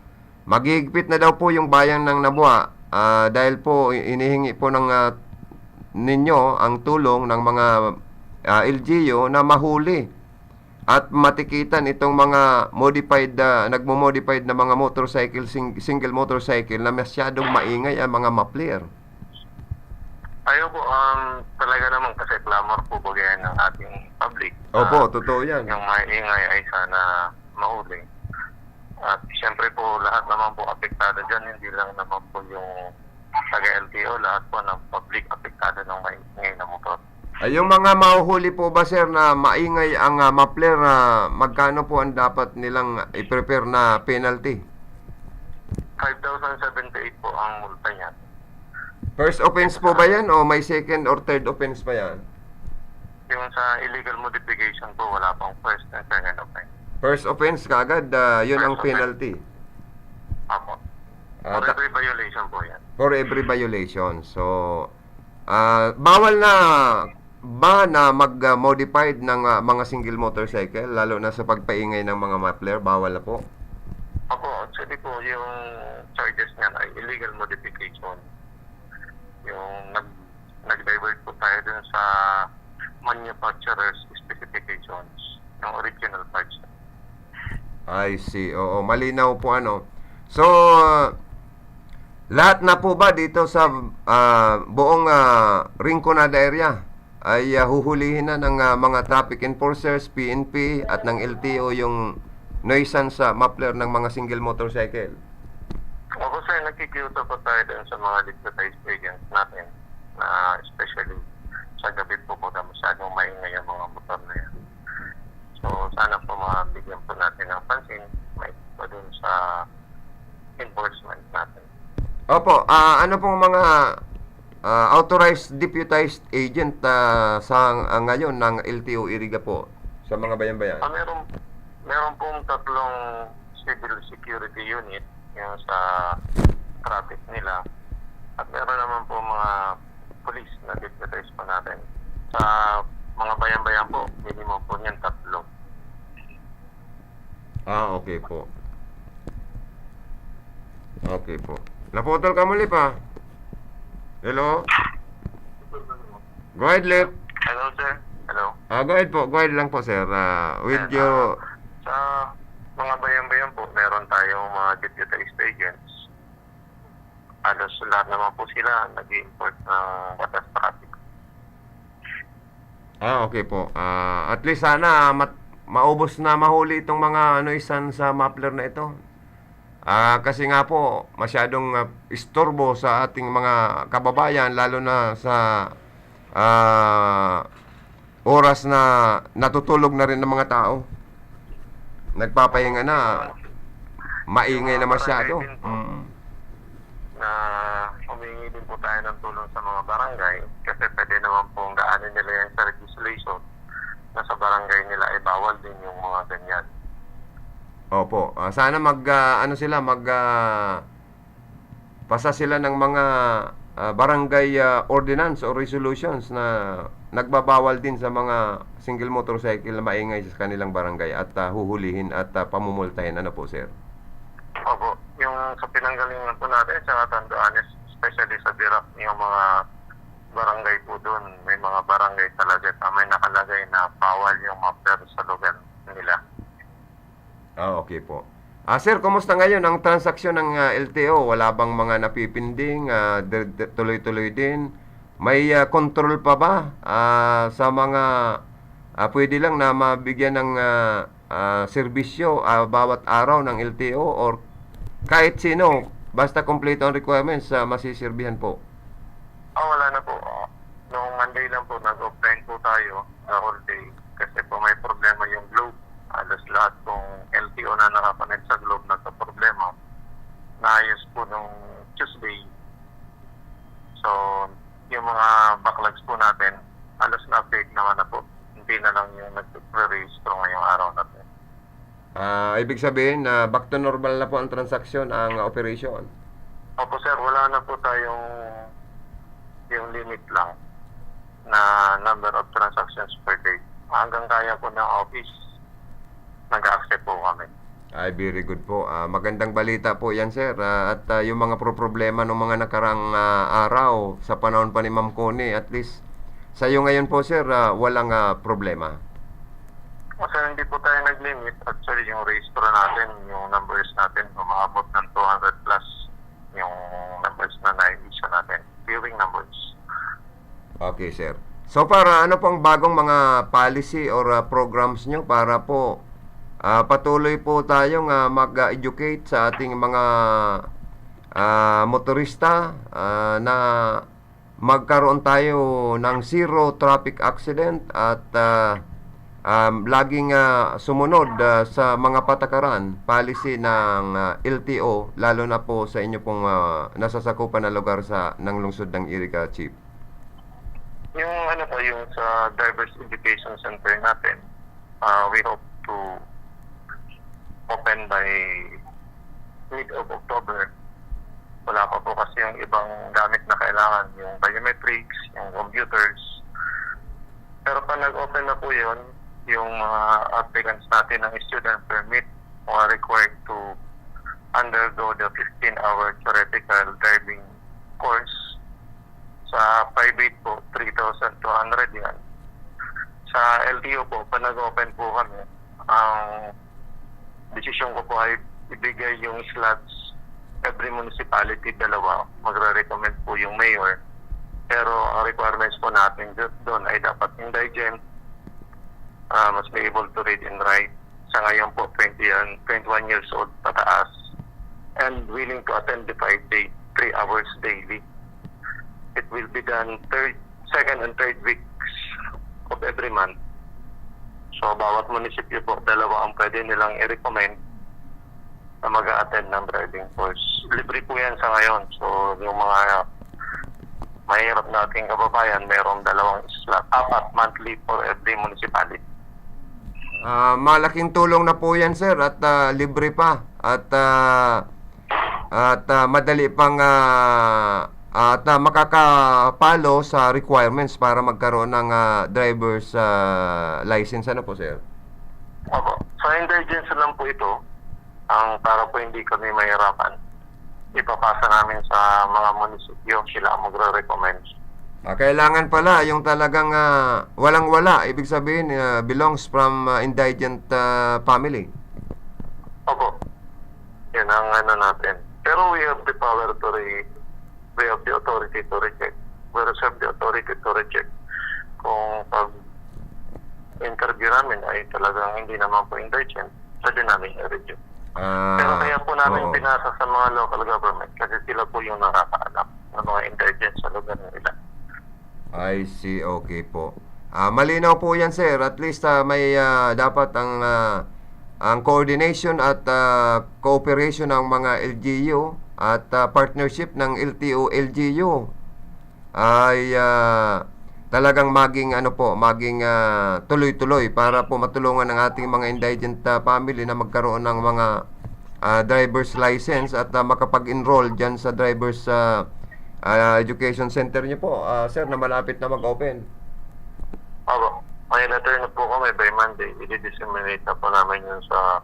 Maghihigpit na daw po yung bayang ng Nabua, ah, dahil po i-, inihingi po ng, ah, ninyo ang tulong ng mga, ah, L G U na mahuli at matikitan itong mga modified, ah, nagmo-modified na mga motorcycle, sing-, single motorcycle na masyadong maingay ang mga muffler. Ayun po, um, talaga naman kasi clamor po baga yan ng ating public. Opo, Ah, totoo yan. Yung maingay ay sana mahuli. At siyempre po, lahat naman po apektado dyan, hindi lang naman po yung taga-L T O, lahat po ng public apektado ng maingay na motor. Ay, yung mga mahuhuli po ba, sir, na maingay ang, ah, muffler, ah, magkano po ang dapat nilang i-prepare na penalty? Five thousand seventy-eight po ang multa niya. First offense po ba yan o may second or third offense pa yan? Yung sa illegal modification po, wala pang first and second offense. First offense kaagad, ah, yun First ang offense. penalty. Apo. Ah, For ta- every violation po yan. For every violation. So, ah, bawal na ba na mag, ah, modified ng, ah, mga single motorcycle, lalo na sa pagpaingay ng mga muffler? Bawal na po? Apo, actually po, yung charges niyan ay illegal modification. Yung nag-, nag-divert po tayo dun sa manufacturer's specifications, yung original parts. I see. Oo, malinaw po, ano. So, lahat na po ba dito sa, ah, buong, ah, Rinconada area ay, ah, huhulihin na ng, ah, mga traffic enforcers, P N P, at ng L T O yung nuisance sa muffler ng mga single motorcycle? Opo, sir, nagkikiuto po tayo dun sa mga deputized agents natin na especially sa gabi po, baga masyadong maingay ang mga motor na yan. So, sana po mabigyan po natin ng pansin, may pa dun sa enforcement natin. Opo, ah, ano pong mga, ah, authorized deputized agent, ah, sa, ah, ngayon ng L T O Iriga po sa mga bayan-bayan? Ah, meron, meron pong tatlong civil security unit, yung sa traffic nila. At meron naman po mga police na deputized po natin. Sa mga bayan-bayan po, minimum po niyan tatlo. Ah, okay po. Okay po. Naputol ka muli pa. Hello? Go ahead, Lip. Hello, sir. Hello. Ah, go ahead po. Go ahead lang po, sir. Ah, with Sir, you. ah, sa mga bayan-bayan po, meron tayong mga deputized agents. Halos lahat naman po sila nag-i-enforce ng batas traffic. Ah, okay po. Ah, at least sana mat-, maubos na mahuli itong mga nuisance sa muffler na ito. Ah, kasi nga po, masyadong, ah, istorbo sa ating mga kababayan, lalo na sa, ah, oras na natutulog na rin ang mga tao. Nagpapahinga na, maingay na Yung mga masyado. barangay din po Mm. na humingi din po tayo ng tulong sa mga barangay kasi pwede naman pong daanin nila yan sa legislation na sa barangay nila ay bawal din yung mga ganyan. Opo. Ah, sana mag, ah, ano sila, mag, ah, pasa sila ng mga, ah, barangay, ah, ordinance o resolutions na nagbabawal din sa mga single motorcycle na maingay sa kanilang barangay at, ah, huhulihin at, ah, pamumultahin. Ano po, sir? Opo. Yung sa pinanggalingan po natin, sa Catanduanes, especially sa Dirac, yung mga barangay po doon, may mga barangay talaga na may nakalagay na bawal yung muffler sa lugar nila. Ah, okay po. Ah, sir, kumusta ngayon ang transaksyon ng, ah, L T O? Wala bang mga napipinding? Ah, de-, de-, tuloy-tuloy din? May, ah, control pa ba, ah, sa mga, ah, pwede lang na mabigyan ng, ah, ah, serbisyo, ah, bawat araw ng L T O or kahit sino, basta kompleto ang requirements, ah, masisirbihan po? Ah, wala na po. Ah, noong Monday lang po, nag-offline po tayo sa whole day. kasi po may problema yung Globe. Halos lahat pong L T O na nakakonect sa Globe nagkaproblema. Naayos po nung Tuesday. So, yung mga backlogs po natin, halos na-update naman na po. Hindi na lang yung nagre-rehistro ngayong araw na po. Ah, ibig sabihin na back to normal na po ang transaksyon, ang operation. Opo sir, wala na po tayong yung limit lang na number of transactions per day. Hanggang kaya po ng office, nag-accept po kami. Ay, very good po. Ah, magandang balita po yan, sir. Ah, at ah, yung mga pro-, problema ng mga nakarang ah, araw, sa panahon pa ni Ma'am Connie, at least, sa'yo ngayon po, sir, ah, walang ah, problema. O sir, hindi po tayo nag-limit. Actually, yung rehistro natin, yung numbers natin, umaabot ng two hundred plus yung numbers na na-issue natin. Viewing numbers. Okay, sir. So far, ah, ano pong bagong mga policy or ah, programs nyo para po ah, patuloy po tayong ah, mag-educate sa ating mga ah, motorista ah, na magkaroon tayo ng zero traffic accident at ah, um, laging ah, sumunod ah, sa mga patakaran, policy ng ah, L T O, lalo na po sa inyo pong ah, nasasakupan na lugar sa ng lungsod ng Iriga, Chief? Yung ano po, yung sa Drivers Education Center natin, uh, we hope to open by mid of October. Wala pa po kasi yung ibang gamit na kailangan, yung biometrics, yung computers. Pero pag nag-open na po yun, yung mga applicants natin ng student permit, mga required to undergo the fifteen-hour theoretical driving course. Sa private po, three thousand two hundred yan. Sa L T O po, pag nag-open po kami, ang desisyon ko po ay ibigay yung slots every municipality, dalawa. Magre-recommend po yung mayor. Pero ang requirements po natin do- doon ay dapat indigent, ah, must be able to read and write. Sa ngayon po, twenty yan, twenty-one years old pataas, and willing to attend the five-day, three hours daily. It will be done third, second and third weeks of every month. So, bawat munisipyo po, dalawa ang pwede nilang i-recommend na mag-a-attend ng driving course. Libre po yan sa ngayon. So, yung mga mahirap nating kababayan, merong dalawang slot, apat monthly for every municipality. Ah, malaking tulong na po yan, sir, at ah, libre pa. At ah, at ah, madali pang ah, at ah, makakapalo sa requirements para magkaroon ng ah, driver's ah, license. Ano po, sir? Opo. So, indulgence lang po ito, ang para po hindi kami mahirapan. Ipapasa namin sa mga munisipyo, sila ang magre-recommend. Ah, kailangan pala yung talagang ah, walang-wala, ibig sabihin ah, belongs from ah, indigent ah, family. Opo. Yan ang ano natin. Pero we have the power to re- we have the authority to reject. We reserve the authority to reject. Kung pag interview namin ay talagang hindi naman po indigent, pwede namin i-reject. Ah, Pero kaya po namin oo. pinasa sa mga local government kasi sila po yung nakakaalam ng mga indigent sa lugar nila. I see, okay po. Ah, malinaw po yan, sir. At least ah, may ah, dapat ang ah, ang coordination at ah, cooperation ng mga L G U at ah, partnership ng L T O L G U ay ah, talagang maging ano po, maging ah, tuloy-tuloy para po matulungan ang ating mga indigent ah, family na magkaroon ng mga ah, driver's license at ah, makapag-enroll diyan sa driver's ah, ah, education center niyo po, ah, sir, na malapit na mag-open. Opo. May letter na po kami by Monday. I-disseminate na po namin yun sa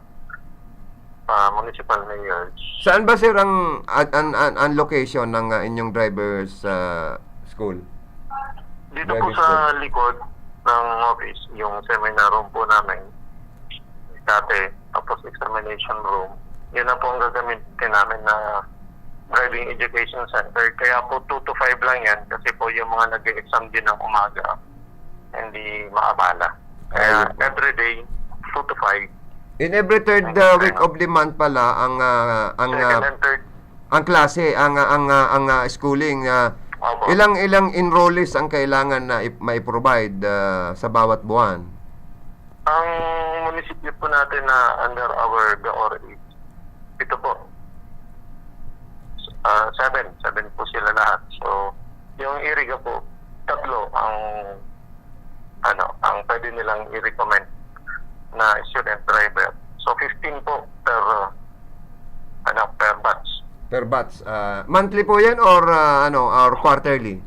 ah, municipal mayors. Saan ba, sir, ang an, an, an, ang location ng ah, inyong driver's ah, school? Dito po Driving sa school. Likod ng office, yung seminar room po namin dati, tapos examination room, yun na po ang gagamitin namin na driving education center. Kaya po two to five lang yan kasi po yung mga nag-exam din ng umaga, hindi maabala. Kaya Ayun. Everyday, two to five. In every third Ang uh, week ano? Of the month pala ang ah, ang Second ah, and third. Ang klase, ang ah, ang ah, ang ah, schooling, ah, Opo. Ilang ilang enrollees ang kailangan na ip- mai-provide ah, sa bawat buwan? Ang munisipyo po natin na under our gaor is pito po. Ah, seven. Seven po sila lahat. So, yung Iriga po, tatlo ang, ano, ang pwede nilang i-recommend na student driver. So, fifteen po per, uh, ano, per batch. Per batch. Ah, monthly po yan or, ah, ano, or quarterly?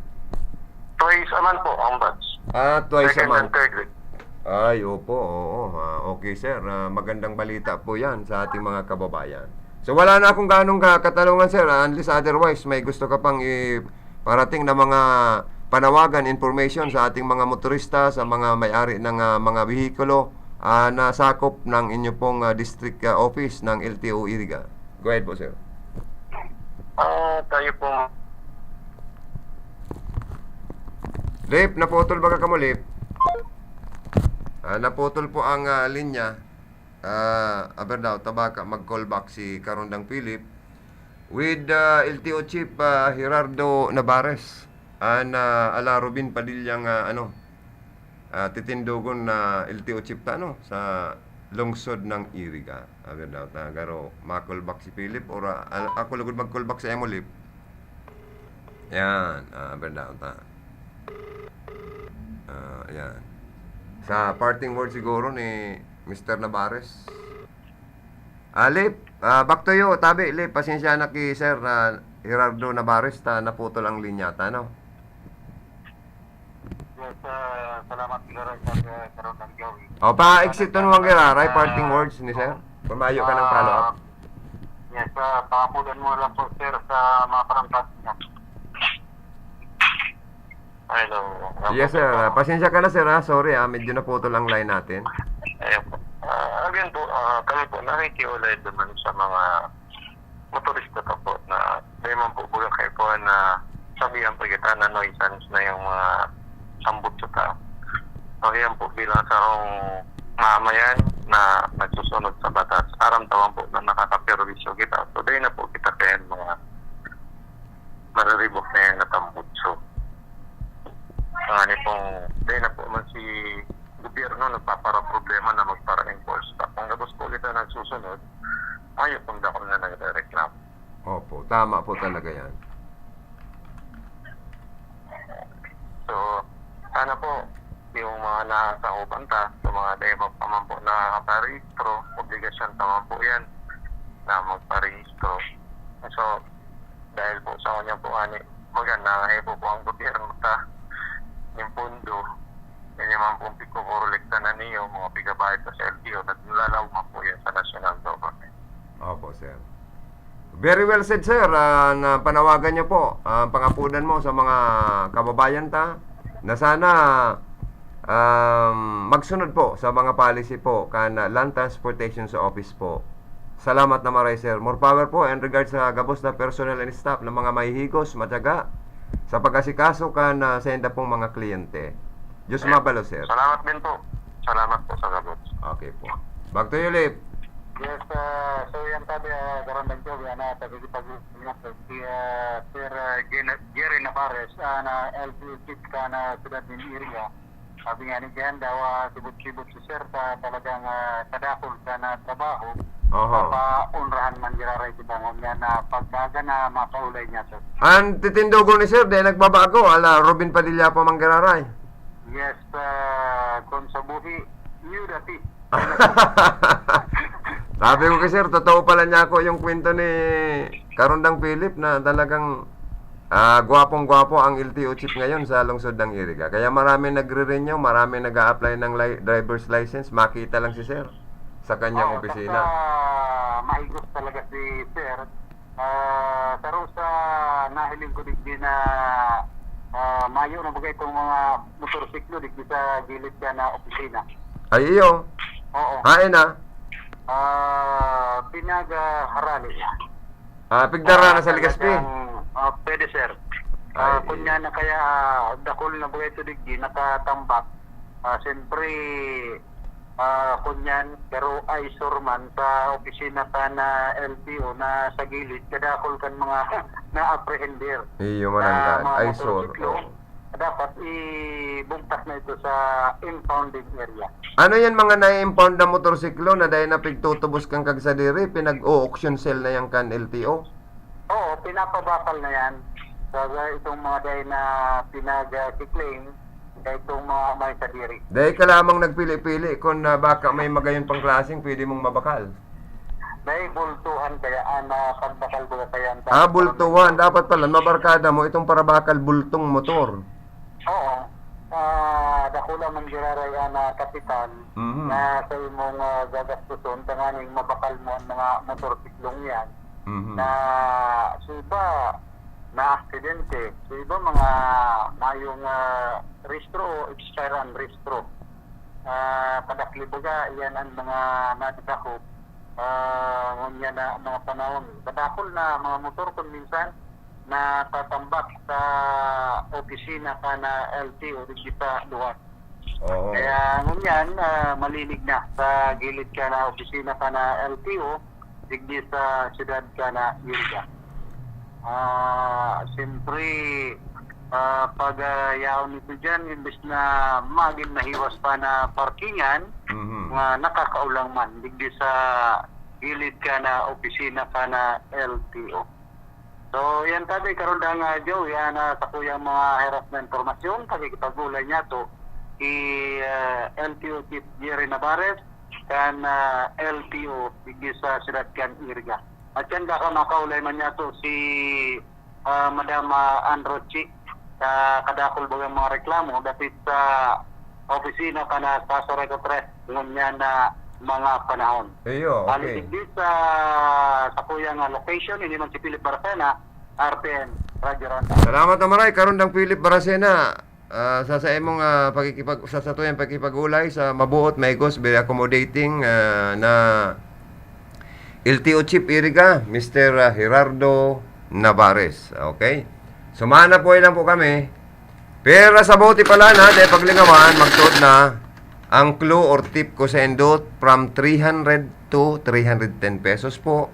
Twice a month po ang batch. Ah, twice a Second and month. third week. Ay, opo, oo. Ah, okay, sir. Ah, magandang balita po yan sa ating mga kababayan. So, wala na akong ganong ka- katanungan, sir. Ah, unless otherwise, may gusto ka pang iparating na mga panawagan, information sa ating mga motorista, sa mga may-ari ng, ah, mga behikulo, ah, na sakop ng inyo pong, ah, district, ah, office ng L T O Iriga. Go ahead po, sir. Ah, tayo po. Lip, naputol baga kamo, Lip? Ah, naputol po ang, ah, linya. Ah, aber daw, tabaka mag-call back si Karondang Philip with, ah, L T O Chief, ah, Gerardo Navarez. An, ah, ala Robin Padilla nga, ano, ah, titindogon na L T O Chief ta, no, sa lungsod ng Iriga. Aber daw, ta, garo, ma-call back si Philip or, ah, al- ako lugod mag-call back sa imo, Lip. Yan, ah, aber daw, ta. Ah, yan. Sa parting word siguro ni Mister Navarez. Ah, Lip, ah, back to you. Tabi, Lip, pasensya na ki Sir, ah, Gerardo Navarez, ta naputol ang linya ta, no? Yes, ah, salamat, Sir, sa, sa karon ng gawin. O, pa-exit Salamat nun, Juan Guerra, ay, sa parting words ni Sir. Kung maayo ka ng follow-up. Ah, yes, ah, pangapulan mo lang po, Sir, sa mga parangkat niya. Hello. Yes, sir. Ah, pasensya ka na, sir, ha? Sorry, ah, medyo naputol ang line natin. Ayun po. Ah, again po, ah, kami po nakikiulay naman sa mga motorista pa po na dahil man po baga kayo po na sabihan pa kita na nuisance na yung mga sambot sa tao. So, yan po bilang sarong mamayan na nagsusunod sa batas. Aram tawan po na nakakaperwisyo kita. So, dahil na po kita kaya mga mariribok na yan na tambutso. Ang ani pong, dahil na po man si gobyerno nagpapara-problema na magpara-enforce pa. Kung gabos po kita nagsusunod, ayaw pong dakol na nagre-reklamo. Opo, tama po talaga yan. So, sana po, yung mga nasakupan ta, sa mga dahil pa man po nakakaparehistro, obligasyon pa man po yan na magparehistro. So, dahil po sa kanya po, ani, maganda nga po po ang gobyerno ta, yung pondo, yan yung mga pong pagkukurekta na niyo, mga pigabayad na sa L T O, naglalaw man po yan sa national government. Opo, sir. Very well said, sir. Ah, na panawagan niyo po, ah, pangapudan mo sa mga kababayan ta na sana, um, magsunod po sa mga policy po kan, ah, Land Transportation sa office po. Salamat na maray, sir. More power po and regards sa gabos na personnel and staff na mga mahihigos, matyaga sa pag-asikaso kan, ah, sa inda pong mga kliyente. Diyos Ayun. mabalo, sir. Salamat din po. Salamat po sa gabos. Okay po. Back to you, Lip. Yes, ah, so yan sabi, ah, Garandang Joey, ano, pagkikipag-usap si, ah, Sir, ah, Gina- Jerry Navarez, ah, na L T O chief ka na siyudad ng Iriga. Sabi nga ni Jan daw, ah, sibot-sibot si Sir sa talagang, ah, kadakol ka na trabaho. Oho. Papaunrahan man giraray si Bangon yan na pagkaga na makaulay niya, Sir. Ang titindogon ni Sir, di nagbabago. Ala, Robin Padilla pa man giraray. Yes, ah, kung sa buhi, new dati. Sabi ko kay sir, totoo pala niya ako yung kwento ni Karundang Philip na talagang, ah, gwapong-gwapo ang L T O chief ngayon sa lungsod ng Iriga. Kaya maraming nagre-renew, maraming nag-a-apply ng li- driver's license. Makita lang si sir sa kanyang Oo, opisina. Saka mahigop talaga si sir. Ah, saro sa nahiling ko digdi na, ah, mayo na bagay itong mga motorsiklo digdi sa gilid siya na opisina. Ay, iyo. Oo. Hain na? Ah, pinag-, ah, harali. Ah, pigdara na sa Legazpi? Talagang, ah, pwede, sir. Ah, Ay. Kunya na kaya, ah, dakul na bagay ito digdi, nakatambak. Ah, siyempre, ah, kunyan, pero eyesore man sa opisina pa na L T O na sa gilid, kadakol kan mga na-apprehender Iyo, na mananggad. mga Eyesore, motorsiklo. Oo. dapat ibugtak na ito sa impounding area. Ano yan, mga na-impound na motorsiklo na dai na pigtutubos kan kagsadiri, pinag-o-auction sale na yan kan L T O? Oo, pinapabakal na yan. Sa, sa itong mga dai na pinag-claim, sa itong mga may sadiri. Dai ka lamang nagpili-pili kung, ah, baka may magayon pang klaseng pwede mong mabakal. May bultuhan kaya, ah, na pagbakal ko kaya ang Ah, bultuhan. Dapat pala, mabarkada mo itong parabakal bultong motor. Oo. Ah, dakula man giraray, ah, na kapital Mhm. na sa imong, ah, gagastuson, tanganing mabakal mo ang mga motorsiklong yan Mhm. na sa iba na aksidente, sa iba mga mayong, ah, rehistro o expiran rehistro. Ah, kadakli baga, iyan ang mga nadadakop, ah, ngunyan na mga panahon. Kadakol na mga motor kun minsan natatambak sa opisina pa na L T O digdi sa luwas. Oo. Kaya ngunyan, ah, malinig na sa gilid ka na opisina pa na L T O, digdi sa siyudad ka na Iriga. Ah, siyempre, ah, pag, ah, yaon nito dyan, imbes na magin mahiwas pa na parkingan, Mhm. nga nakakaulang man, digdi sa gilid ka na opisina ka na L T O. So, yan tabi, karon da nga, Joe, yan, ah, sa kuyang mga heras na impormasyon, pakikipag-ulay niya to, si, ah, L T O Chief Jerry Navarez, kan, ah, L T O, digdi sa siyudad kan Iriga. At yan, baka makaulay man niya to si, ah, Madam, ah, Ann Rochi, sa kadakol bagang mga reklamo, dapit sa opisina ka na sa Sorrento Tres, ngunyan na mga panahon. Iyo, Bali, okay. Digdi sa, sa kuyang, ah, location, ini man si Philip Barcena, R P N, Radyo Ronda. Salamat na maray, karon dang Philip Barcena. Ah, sa, sa imong, ah, pakikipag-, sa, sa tuyang pakikipag-ulay sa mabuot, maigos, very accommodating, ah, na L T O Chief Iriga, Mister, ah, Gerardo Navarez. Okay? Sumana po lang po kami. Pero sa bote pala na, dahil paglingawan, magtuod na ang clue or tip ko sa indot from three hundred to three hundred ten pesos po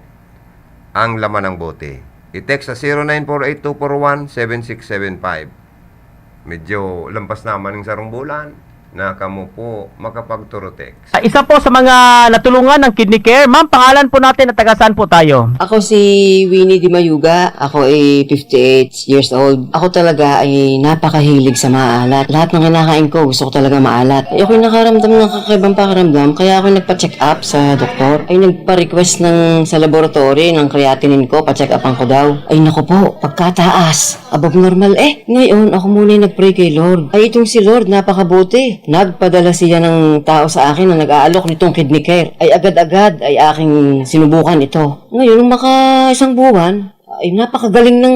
ang laman ng bote. I-text sa zero nine four eight two four one seven six seven five. Medyo lampas naman ng sarong bulan na kamo po makapag-Turotex. Ah, isa po sa mga natulungan ng Kidney Care. Ma'am, pangalan po natin at taga saan po tayo? Ako si Winnie Di Mayuga. Ako ay fifty-eight years old. Ako talaga ay napakahilig sa maalat. Lahat ng kinakain ko, gusto ko talaga maalat. Ay, ako'y nakaramdam ng kakaibang pakiramdam, kaya ako nagpa-check up sa doktor. Ay, nagpa-request ng, sa laboratory ng creatinine ko, pa-check upan ko daw. Ay, naku po, pagkataas. Above normal eh. Ngayon, ako muna yung nag-pray kay Lord. Ay, itong si Lord, napakabuti. Nagpadala siya ng tao sa akin na nag-aalok nitong Kidney Care. Ay, agad-agad ay aking sinubukan ito. Ngayon, nung maka-isang buwan, ay, napakagaling ng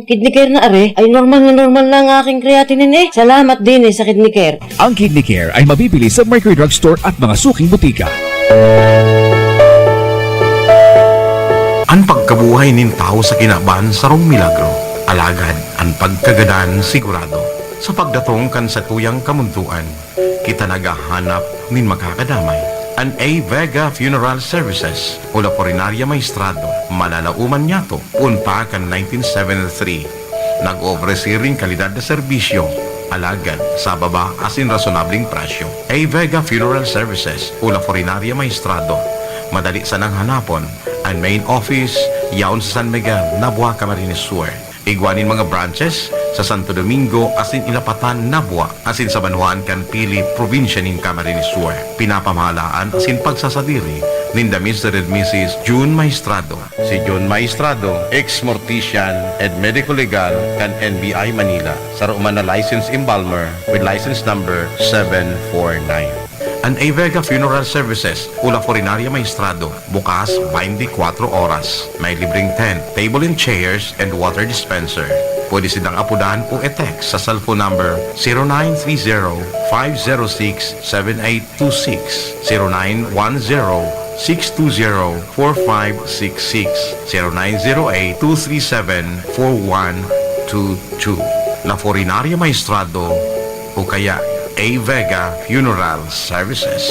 Kidney Care na are. Ay, normal na normal na ang aking creatinine eh. Salamat din eh sa Kidney Care. Ang Kidney Care ay mabibili sa Mercury Drug Store at mga suking butika. An pagkabuhay nin tawo sa kinaban sarong milagro, alagad an pagkagadan sigurado. Sa pagdatong kan satuyang kamundoan, kita naghahanap nin makakadamay. An A Vega Funeral Services o La Funeraria Maestrado, malalaoman niyato, poon pa kan nineteen seventy-three. Nag-oofrese nin kalidad na serbisyo, alagad sa baba asin rasonableng presyo. A Vega Funeral Services o La Funeraria Maestrado. Madali sanang hanapon. An main office yaon sa San Miguel, Nabua, Camarines Sur. Igwa nin mga branches sa Santo Domingo asin Ilapatan, Nabua, asin sa banwaan kan Pili, probinsya nin Camarines Sur. Pinapamahalaan asin pagsasadiri ninda Mister and Missus June Maestrado. Si June Maestrado, ex-mortician and medico-legal kan N B I Manila, saro man na licensed embalmer with license number seven four nine. An A Vega Funeral Services o La Funeraria Maestrado, bukas twenty-four oras. May libreng tent, table and chairs, and water dispenser. Pwede sindang apodan o i-text sa cellphone number zero nine three zero, five zero six, seven eight two six, zero nine one zero, six two zero, four five six six, zero nine zero eight, two three seven, four one two two. La Funeraria Maestrado o kaya A Vega Funeral Services.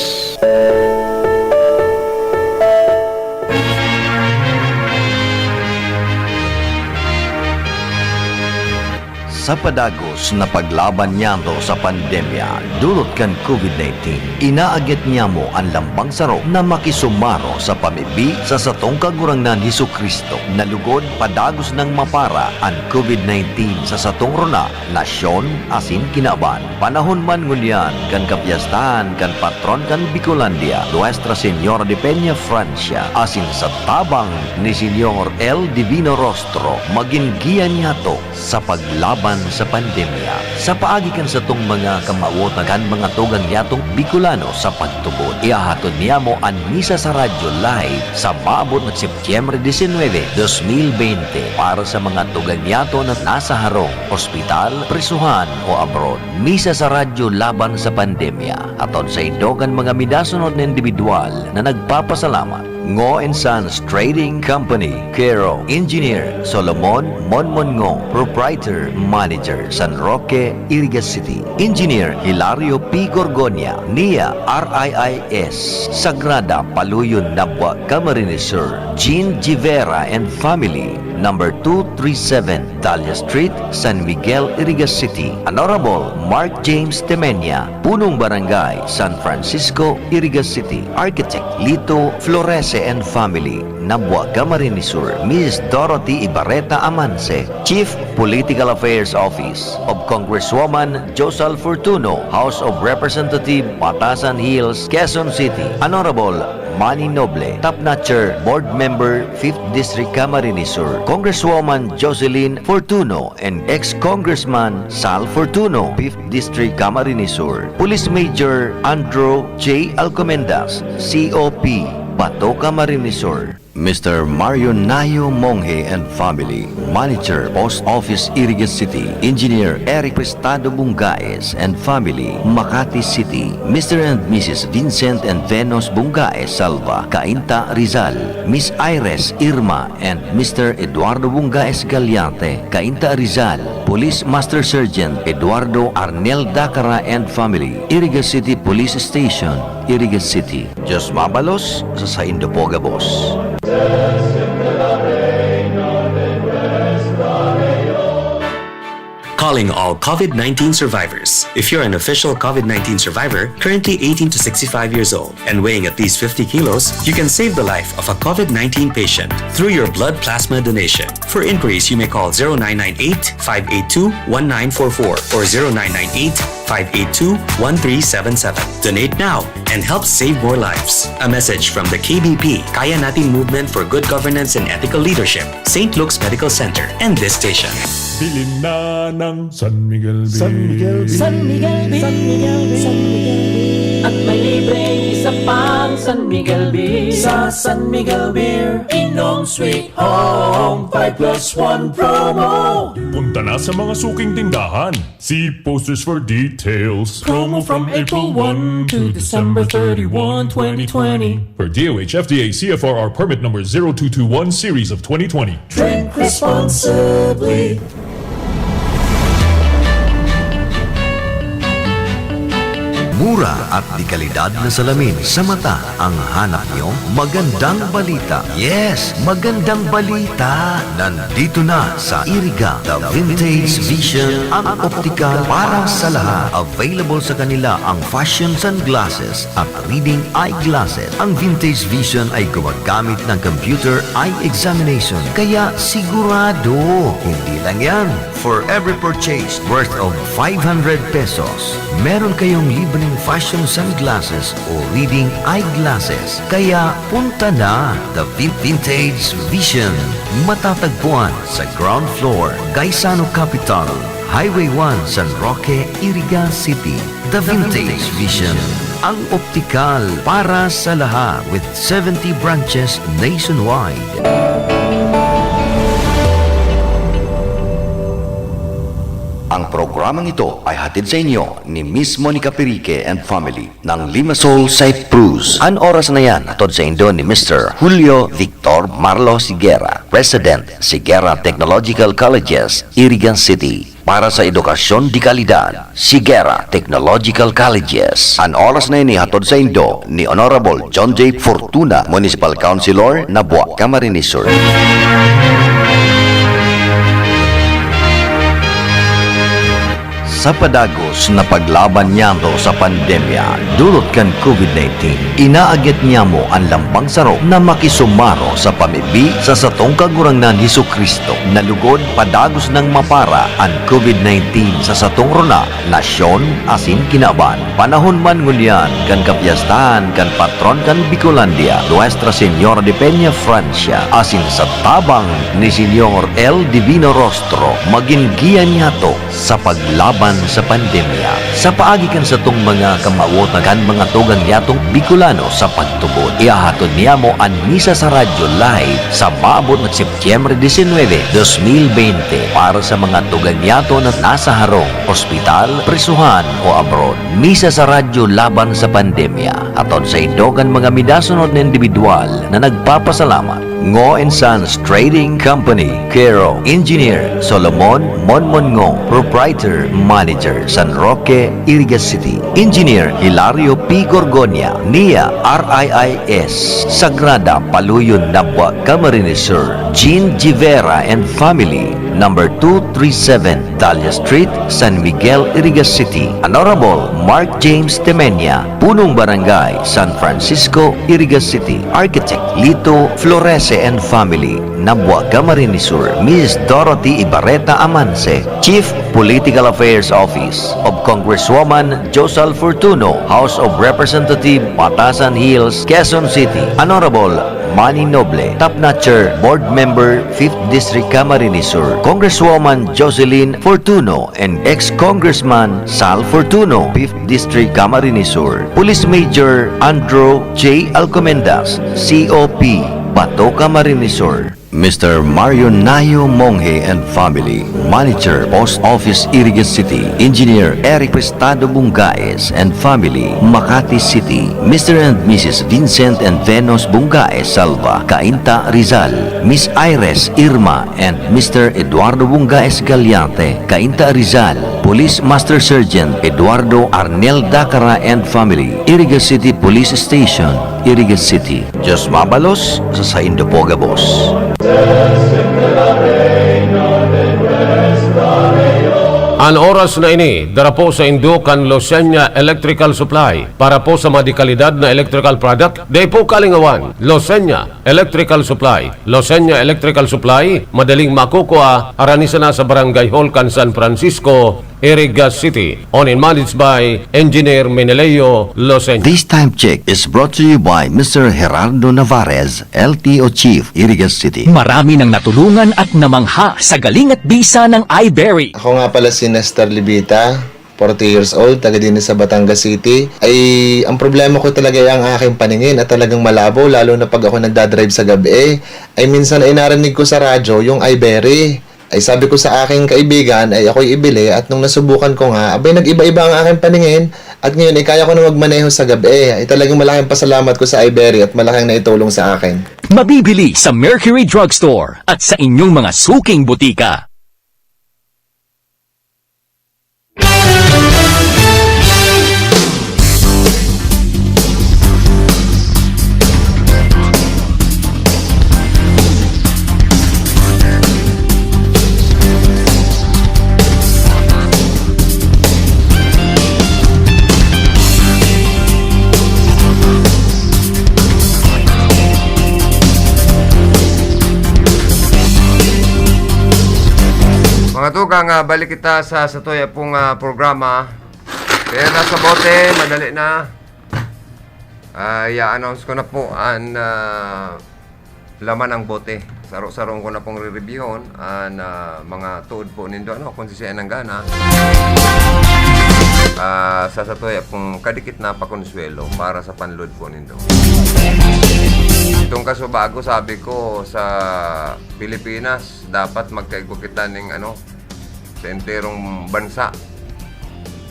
Sa padagos na paglaban niyato sa pandemya dulot kan COVID nineteen, inaagyat niyamo an lambang saro na makisumaro sa pamibi sa satong Kagurangnan Jesu-Cristo. Na lugod padagos nang mapara an COVID nineteen sa satong rona, nasyon asin kinaban. Panahon man ngunyan kan kapyastahan kan patron kan Bicolandia, Nuestra Señora de Peña Francia, asin sa tabang ni Señor El Divino Rostro, magin giya niyato sa paglaban sa pandemya. Sa paagi kan satong mga kamawotan kan mga tugang niyatong Bicolano sa pagtubod, ihahatod niyamo an Misa sa Radyo Live sa maabot na Setyembre disinwebe, dos mil bente, para sa mga tugang niyato na nasa harong, ospital, prisuhan o abroad. Misa sa Radyo Laban sa Pandemya. Aton sa indo kan mga minasunod na indibidwal na nagpapasalamat. Ngo and Sons Trading Company, Kero, Engineer Solomon Monmon Ngo, Proprietor, Manager, San Roque, Iriga City, Engineer Hilario P. Gorgonia, Nia, R I I S, Sagrada, Paluyon, Nabua, Camarines Sur, Jean Givera and family, number two three seven, Dahlia Street, San Miguel, Iriga City. Honorable Mark James Temenia, Punong Barangay, San Francisco, Iriga City. Architect Lito Florese and family, Nabua, Camarines Sur. Miss Dorothy Ibarreta Amanse, Chief Political Affairs Office of Congresswoman Josal Fortuno, House of Representative, Batasan Hills, Quezon City. Honorable Manny Noble, Top Notcher Board Member, Fifth District, Camarines Sur. Congresswoman Jocelyn Fortuno and ex-Congressman Sal Fortuno, Fifth District, Camarines Sur. Police Major Andrew J. Alcomendas, C O P, Bato, Camarines Sur. Mister Mario Nayo Monghe and family, Manager, Post Office, Iriga City. Engineer Eric Prestado Bungaes and family, Makati City. Mister and Missus Vincent and Venus Bungaes Salva, Cainta, Rizal. Miss Iris Irma and Mister Eduardo Bungaes Galiarte, Cainta, Rizal. Police Master Sergeant Eduardo Arnel Dacara and family, Iriga City Police Station, Iriga City. Diyos mabalos sa saindo po gabos. Calling all COVID nineteen survivors. If you're an official COVID nineteen survivor, currently eighteen to sixty-five years old, and weighing at least fifty kilos, you can save the life of a COVID nineteen patient through your blood plasma donation. For inquiries, you may call zero nine nine eight, five eight two, one nine four four or zero nine nine eight, five eight two, one three seven seven. Donate now and help save more lives. A message from the K B P, Kaya Natin Movement for Good Governance and Ethical Leadership, Saint Luke's Medical Center, and this station. Bilhin na ng San Miguel Beer. San Miguel Beer. San Miguel Beer. San Miguel Beer. At may libreng isa pang San Miguel Beer. Sa San Miguel Beer, inom sweet home, five plus one promo. Punta na sa mga suking tindahan. See posters for details. Promo from April one to December thirty-one, twenty twenty. For D O H F D A C F R R permit number zero two two one series of twenty twenty. Drink responsibly. Mura at de kalidad na salamin sa mata ang hanap nyo? Magandang balita! Yes! Magandang balita! Nandito na sa Iriga, The Vintage Vision, ang optikal para sa lahat. Available sa kanila ang fashion sunglasses at reading eyeglasses. Ang Vintage Vision ay gumagamit ng computer eye examination, kaya sigurado. Hindi lang yan. For every purchase worth of five hundred pesos, meron kayong libreng fashion sunglasses o reading eyeglasses. Kaya punta na, The Vin- Vintage Vision. Matatagpuan sa ground floor, Gaisano Capital, Highway one, San Roque, Iriga City. The Vintage Vision, ang optikal para sa lahat, with seventy branches nationwide. Ang programang ito ay hatid sa inyo ni Miss Monica Perique and family ng Limassol, Cyprus. An oras na yan, hatod saindo ni Mister Julio Victor Marlo Sigera, President, Sigera Technological Colleges, Iriga City. Para sa edukasyon de kalidad, Sigera Technological Colleges. An oras na ini hatod saindo ni Honorable John J Fortuna, Municipal Councilor, Nabua, Camarines Sur. Sa padagos na paglaban niyato sa pandemya dulot kan COVID nineteen, inaagit niyamo an lambang saro na makisumaro sa pamibi sa satong Kagurangnan Jesu-Cristo, na lugod padagos nang mapara an COVID nineteen sa satong rona, nasyon asin kinaban. Panahon man ngunyan kan kapyastahan kan patron kan Bicolandia, Nuestra Señora de Peña Francia, asin sa tabang ni Señor El Divino Rostro, magin giya niyato sa paglaban sa pandemya. Sa paagi kan satong mga kamawotan kan mga tugang niyatong Bicolano sa pagtubod, ihahatod niyamo an misa sa radyo live sa maabot na Setyembre disinwebe, dos mil bente, para sa mga tugang niyato na nasa harong, ospital, prisuhan, o abroad. Misa sa radyo laban sa pandemya. Aton sa indo kan mga minasunod na indibidwal na nagpapasalamat. Ngo and Sons Trading Company, Kero, Engineer Solomon Monmon Ngo, Proprietor, Manager, San Roque, Iriga City, Engineer Hilario P. Gorgonia, Nia, R I I S, Sagrada, Paluyon, Nabua, Camarines Sur, Jean Givera and family, number two three seven, Dahlia Street, San Miguel, Iriga City, Honorable Mark James Temenia, Punong Barangay, San Francisco, Iriga City, Architect Lito Florece and family, Nabua, Camarines Sur, Missus Dorothy Ibarreta Amanse, Chief Political Affairs Office of Congresswoman Josal Fortuno, House of Representative, Batasan Hills, Quezon City, Honorable Manny Noble, Top Notcher, Board Member, Fifth District, Camarines Sur, Congresswoman Jocelyn Fortuno, and ex-Congressman Sal Fortuno, Fifth District, Camarines Sur, Police Major Andrew J. Alcomendas, C O P, Bato, Camarines Sur, Mister Mario Nayo Monghe and family, Manager, Post Office, Iriga City, Engineer Eric Prestado Bungaes and family, Makati City, Mister and Missus Vincent and Venus Bungaes Salva, Cainta, Rizal, Miss Iris Irma and Mister Eduardo Bungaes Gallante, Cainta, Rizal, Police Master Sergeant Eduardo Arnel Dacara and family, Iriga City Police Station, Iriga City. Diyos mabalos sa saindo po gabos. An oras na ini, dara po saindo kan Losenya Electrical Supply. Para po sa mga dekalidad na electrical product, dai po kalingawan. Losenya Electrical Supply. Losenya Electrical Supply, madaling makukua, harani sana sa Barangay Hall kan San Francisco, Iriga City. Owned and managed by Engineer Meneleo Losenya. This time check is brought to you by Mister Gerardo Navarez, L T O Chief, Iriga City. Marami nang natulungan at namangha sa galing at bisa ng iBerry. Ako nga pala si Nestor Libita, forty years old, taga din sa Batangas City. Ay, ang problema ko talaga ay ang aking paningin at talagang malabo, lalo na pag ako nagdadrive sa gabi. Ay, minsan ay narinig ko sa radyo yung iBerry. Ay, sabi ko sa aking kaibigan, ay ako'y ibili, at nung nasubukan ko nga, abay, nag-iba-iba ang aking paningin, at ngayon ay kaya ko na magmaneho sa gabi. Ay, talagang malaking pasalamat ko sa iBerry at malaking naitulong sa akin. Mabibili sa Mercury Drugstore at sa inyong mga suking butika. Mga tugang, ah, balik kita sa, sa tuya pong, ah, programa. Kaya nasa bote, madali na. Ah, i-announce ko na po ang, ah, laman ng bote. Saro-saroon ko na pong re-reviewon ang, ah, mga tuod po nindo, ano, kung sisiya nanggana. Ah, sa satuya pong kadikit na pakonsuelo para sa panload po nindo. Itong kaso bago, sabi ko, sa Pilipinas, dapat magkaigwa kita ning, ano, sa enterong bansa,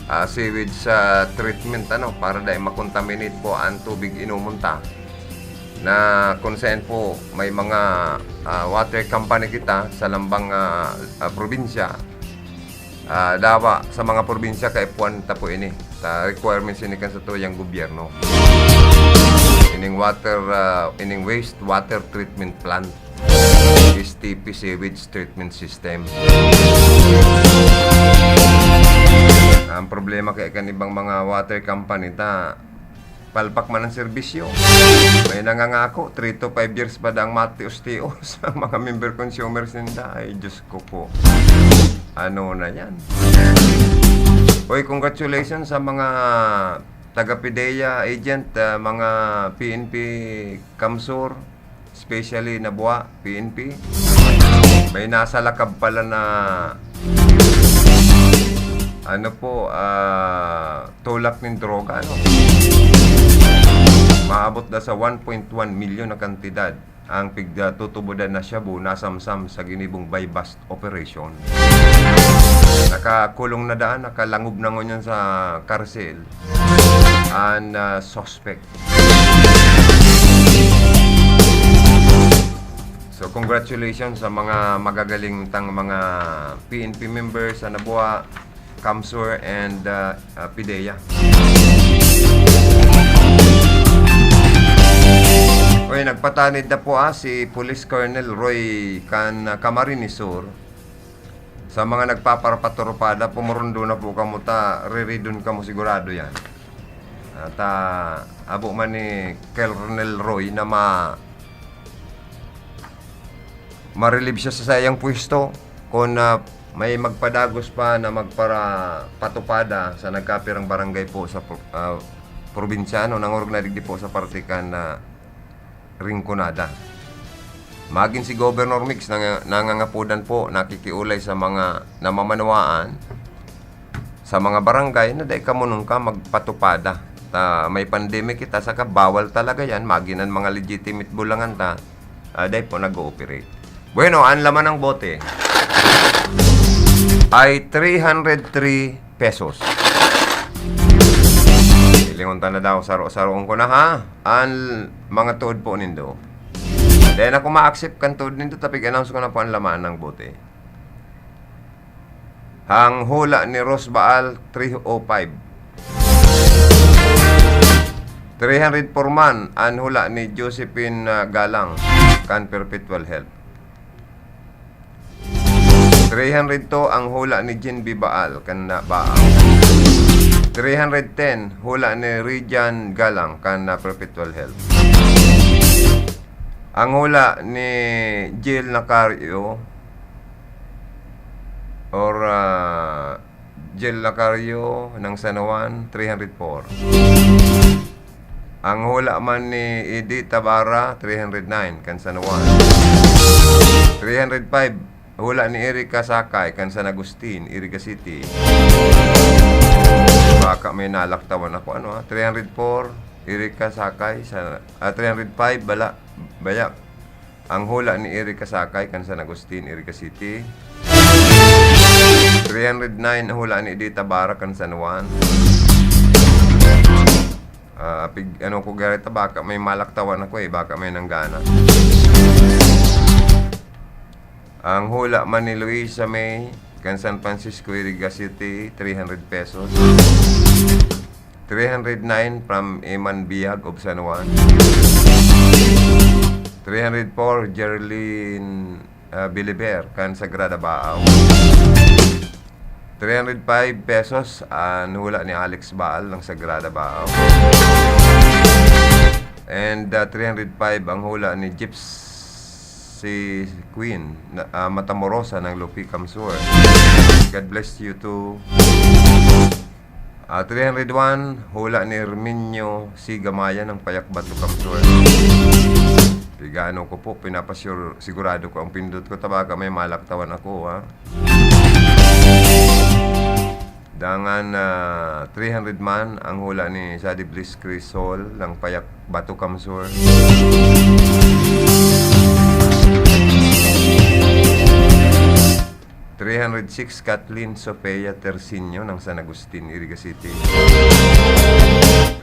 ah, sewage, ah, treatment, ano, para dai makontaminate po ang tubig inomon ta, na kung saan po may mga, ah, water company kita sa lambang, ah, ah, probinsya. Ah, dawa sa mga probinsya, kaipuhan ta po ini. Sa requirements ini kan satuyang gobyerno. Ining water, ah, ining waste water treatment plant. S T P sewage treatment system. Ang problema kaya kan ibang mga water company ta, palpak man ang serbisyo. May nangangako, three to five years pa daang matios-tios ang mga member consumers ninda. Ay, Diyos ko po. Ano na yan? Uy, congratulations sa mga taga-PDEA agent, ah, mga P N P CamSur, especially Nabua, P N P. May nasa lakab pala na, ano po, ah, tulak nin droga, no? Maabot na sa one point one milyon na kantidad ang pigtutubodan na shabu nasamsam sa ginibong buy-bust operation. Nakakulong na daan, nakalangob na ngunyan sa karsel an, ah, suspect. So, congratulations sa mga magagaling tang mga P N P members sa Nabua, CamSur, and, ah, ah, PDEA. Uy, nagpatanid na po, ah, si Police Colonel Roy kan, ah, Camarines Sur. Sa mga nagpaparapaturupada, pumurundo na po kamo ta, riridon kamo sigurado yan. At, ah, abo man ni Colonel Roy na ma-, ma-relieve siya sa saiyang pwesto. Kung, ah, may magpadagos pa na magparapatupada sa nagkapirang barangay po sa pro-, ah, probinsya, no, nangorog na digdi po sa parte kan, ah, Rinconada. Magin si Governor Mix nanga-, nangangapodan po, nakikiulay sa mga namamanwaan, sa mga barangay na dai kamo nungka magpatupada. Ta, may pandemic kita, saka bawal talaga yan. Magin an mga legitimate bulangan ta, ah, dai po nag-ooperate. Bueno, ang laman ng bote ay three hundred three pesos. Hilingon ta na daw, saro-saroon ko na ha, ang mga tuod po nindo. Dai na ako ma-accept kan tuod nindo, ta pig-announce ko na po ang laman ng bote. Ang hula ni Rose Baal, three oh five. Three hundred four man ang hula ni Josephine, ah, Galang, kan Perpetual Health. Three hundred two ang hula ni Jean B. Baal, kan na Baal. Three hundred ten, hula ni Rijan Galang, kan na Perpetual Health. Ang hula ni Jill Nacario or, ah, Jill Nacario ng San Juan, three hundred four. Ang hula man ni Eddie Tabara, three hundred nine, kan San Juan. Three hundred five, hula ni Erica Sakay, kan San Agustin, Iriga City. Baka may nalaktawan ako, ano, ah, three hundred four, Erica Sakay, sa, ah, three hundred five, bala, baya. Ang hula ni Erica Sakay, kan San Agustin, Iriga City. Three hundred nine, hula ni Eddie Tabara, kan San Juan. Ah, pig-, ano ko, garita, baka may malaktawan ako eh, baka may nanggana. Ang hula man ni Luisa May, kan San Francisco, Iriga City, three hundred pesos. Three hundred nine from Eman Biag of San Juan. Three hundred four, Jerlyn, ah, Biliber, kan Sagrada Baao. Three hundred five pesos ang hula ni Alex Baal ng Sagrada Baao. And, ah, three hundred five ang hula ni Gypsy Queen na, ah, Matamorosa ng Lupi, CamSur. God bless you too. Ah, three hundred one, hula ni Herminio Sigamaya ng Payak Bato, CamSur. Pig-ano ko po, pinapasure, sigurado ko ang pindot ko, ta baka may malaktawan ako, ha? Dangan, ah, three hundred man ang hula ni Sadi Bliss Crisol ng Payak Bato, CamSur. Three hundred six, Kathleen Sofia Tercinio ng San Agustin, Iriga City.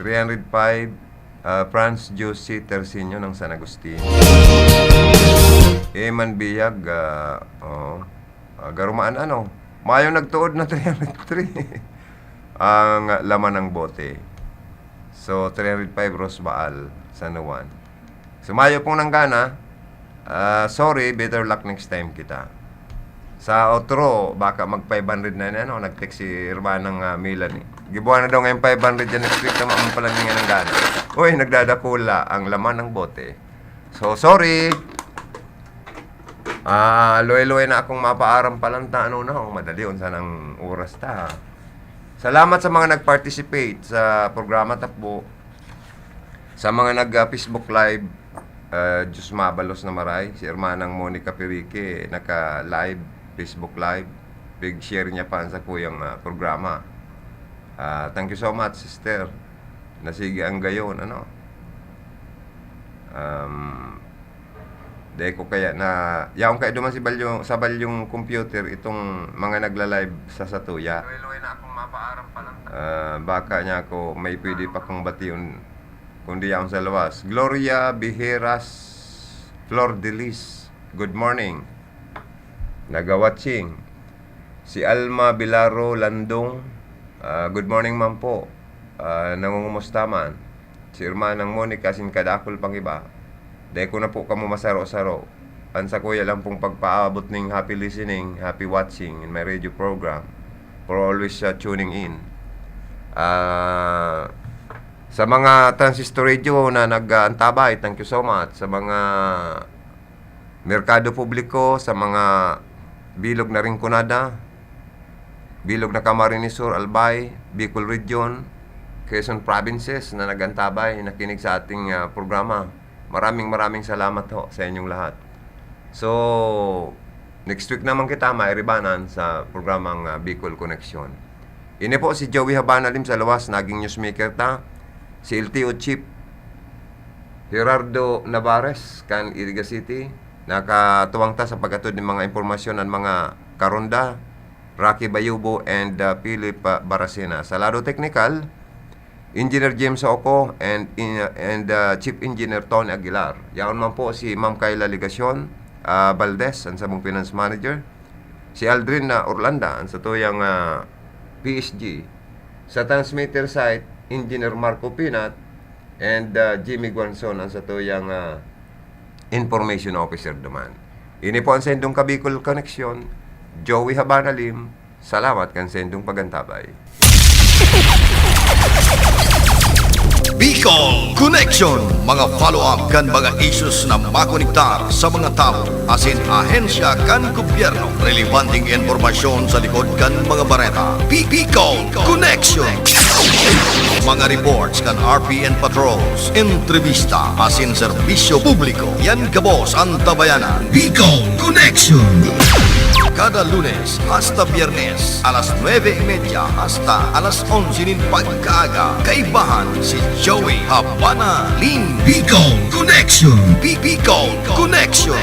Three hundred five, ah, Franz Josie Tercinio ng San Agustin. Eman Biag, ah, oo. Ah, garumaan ano, mayong nagtuod na three hundred three ang laman ng bote. So, three hundred five Rose Baal, San Juan. So, mayo pong nanggana, ah, sorry, better luck next time kita. Sa otro, baka mag five hundred na yan, ano, nag-text si Hermanang, ah, Melanie. Gibuhan na daw ngayon five hundred yan next week, tama mo pala niya ng gana. Uy, nagdadakula ang laman ng bote. So, sorry. Ah, luwe-luwe na akong mapaaram palan ta, ano na, oh, madali, unsa nang oras ta. Salamat sa mga nag-participate sa programa ta po. Sa mga nag, ah, Facebook Live, ah, Diyos mabalos na maray, si Hermanang Monica Perique, naka-live, Facebook Live. Pig-share niya pa ang sakuyang, ah, programa. Ah, thank you so much, sister. Nasigi ang gayon, ano? Um, dai ko kaya na, yaon kaya duman si balyo, sa balyong computer itong mga nagla-live sa satuya. Luwe-luwe na akong mapaaram pa lang. Ah, baka niya ako may pwede pa kong bation, kundi yaon sa luwas. Gloria Bijeras Flor de Lis, good morning. Naga-watching. Si Alma Bilaro Landong, ah, good morning man po. Ah, nangungumusta man. Si Hermanang Monica, asin kadakul pang iba. Dai ko na po kamo masaro-saro. An sakuya lang pong pagpaabot ning happy listening, happy watching in my radio program. For always, ah, tuning in. Ah, sa mga transistor radio na nag-aantabay, thank you so much. Sa mga merkado publiko, sa mga bilog na Rinconada, bilog na Camarines Sur, Albay, Bicol Region, Quezon Provinces na nag-antabay, nakinig sa ating, ah, programa. Maraming, maraming salamat ho sa inyong lahat. So, next week naman kita mairibanan sa programang, ah, Bicol Connection. Ini po si Joey Habana Lim sa luwas, naging newsmaker ta. Si L T O Chief Gerardo Navarez kan Iriga City. Nakatuwang ta sa paghatod nin mga impormasyon an mga karonda, Rocky Bayubo and, ah, Philip, ah, Baracena. Sa lado teknikal, Engineer James Oco and, in, and, ah, Chief Engineer Tony Aguilar. Yaon man po si Ma'am Kayla Legacion, ah, Valdez, an samong finance manager. Si Aldrin na Orlanda, an satuyang, ah, P S G. Sa transmitter site, Engineer Marco Pinat and, ah, Jimmy Guanzon, an satuyang, ah, information officer duman. Ini po an saindong Kabicol Connection, Joey Habana Lim. Salamat kan saindong pagantabay. Bicol Connection, mga follow-up kan mga issues na makonektar sa mga tawo asin ahensya kan gobyerno. Relebanteng impormasyon sa likod kan mga bareta. Bi-, Bicol Connection. Mga reports kan R P N patrols, entrevista asin serbisyo publiko. Yan gabos an tabayanan. Bicol Connection. Kada Lunes hasta Biyernes, alas nuebe y media hasta alas onse nin pagkaaga, kaibahan si Joey Habana Lim. Bicol Connection. Bi-, Bicol Connection.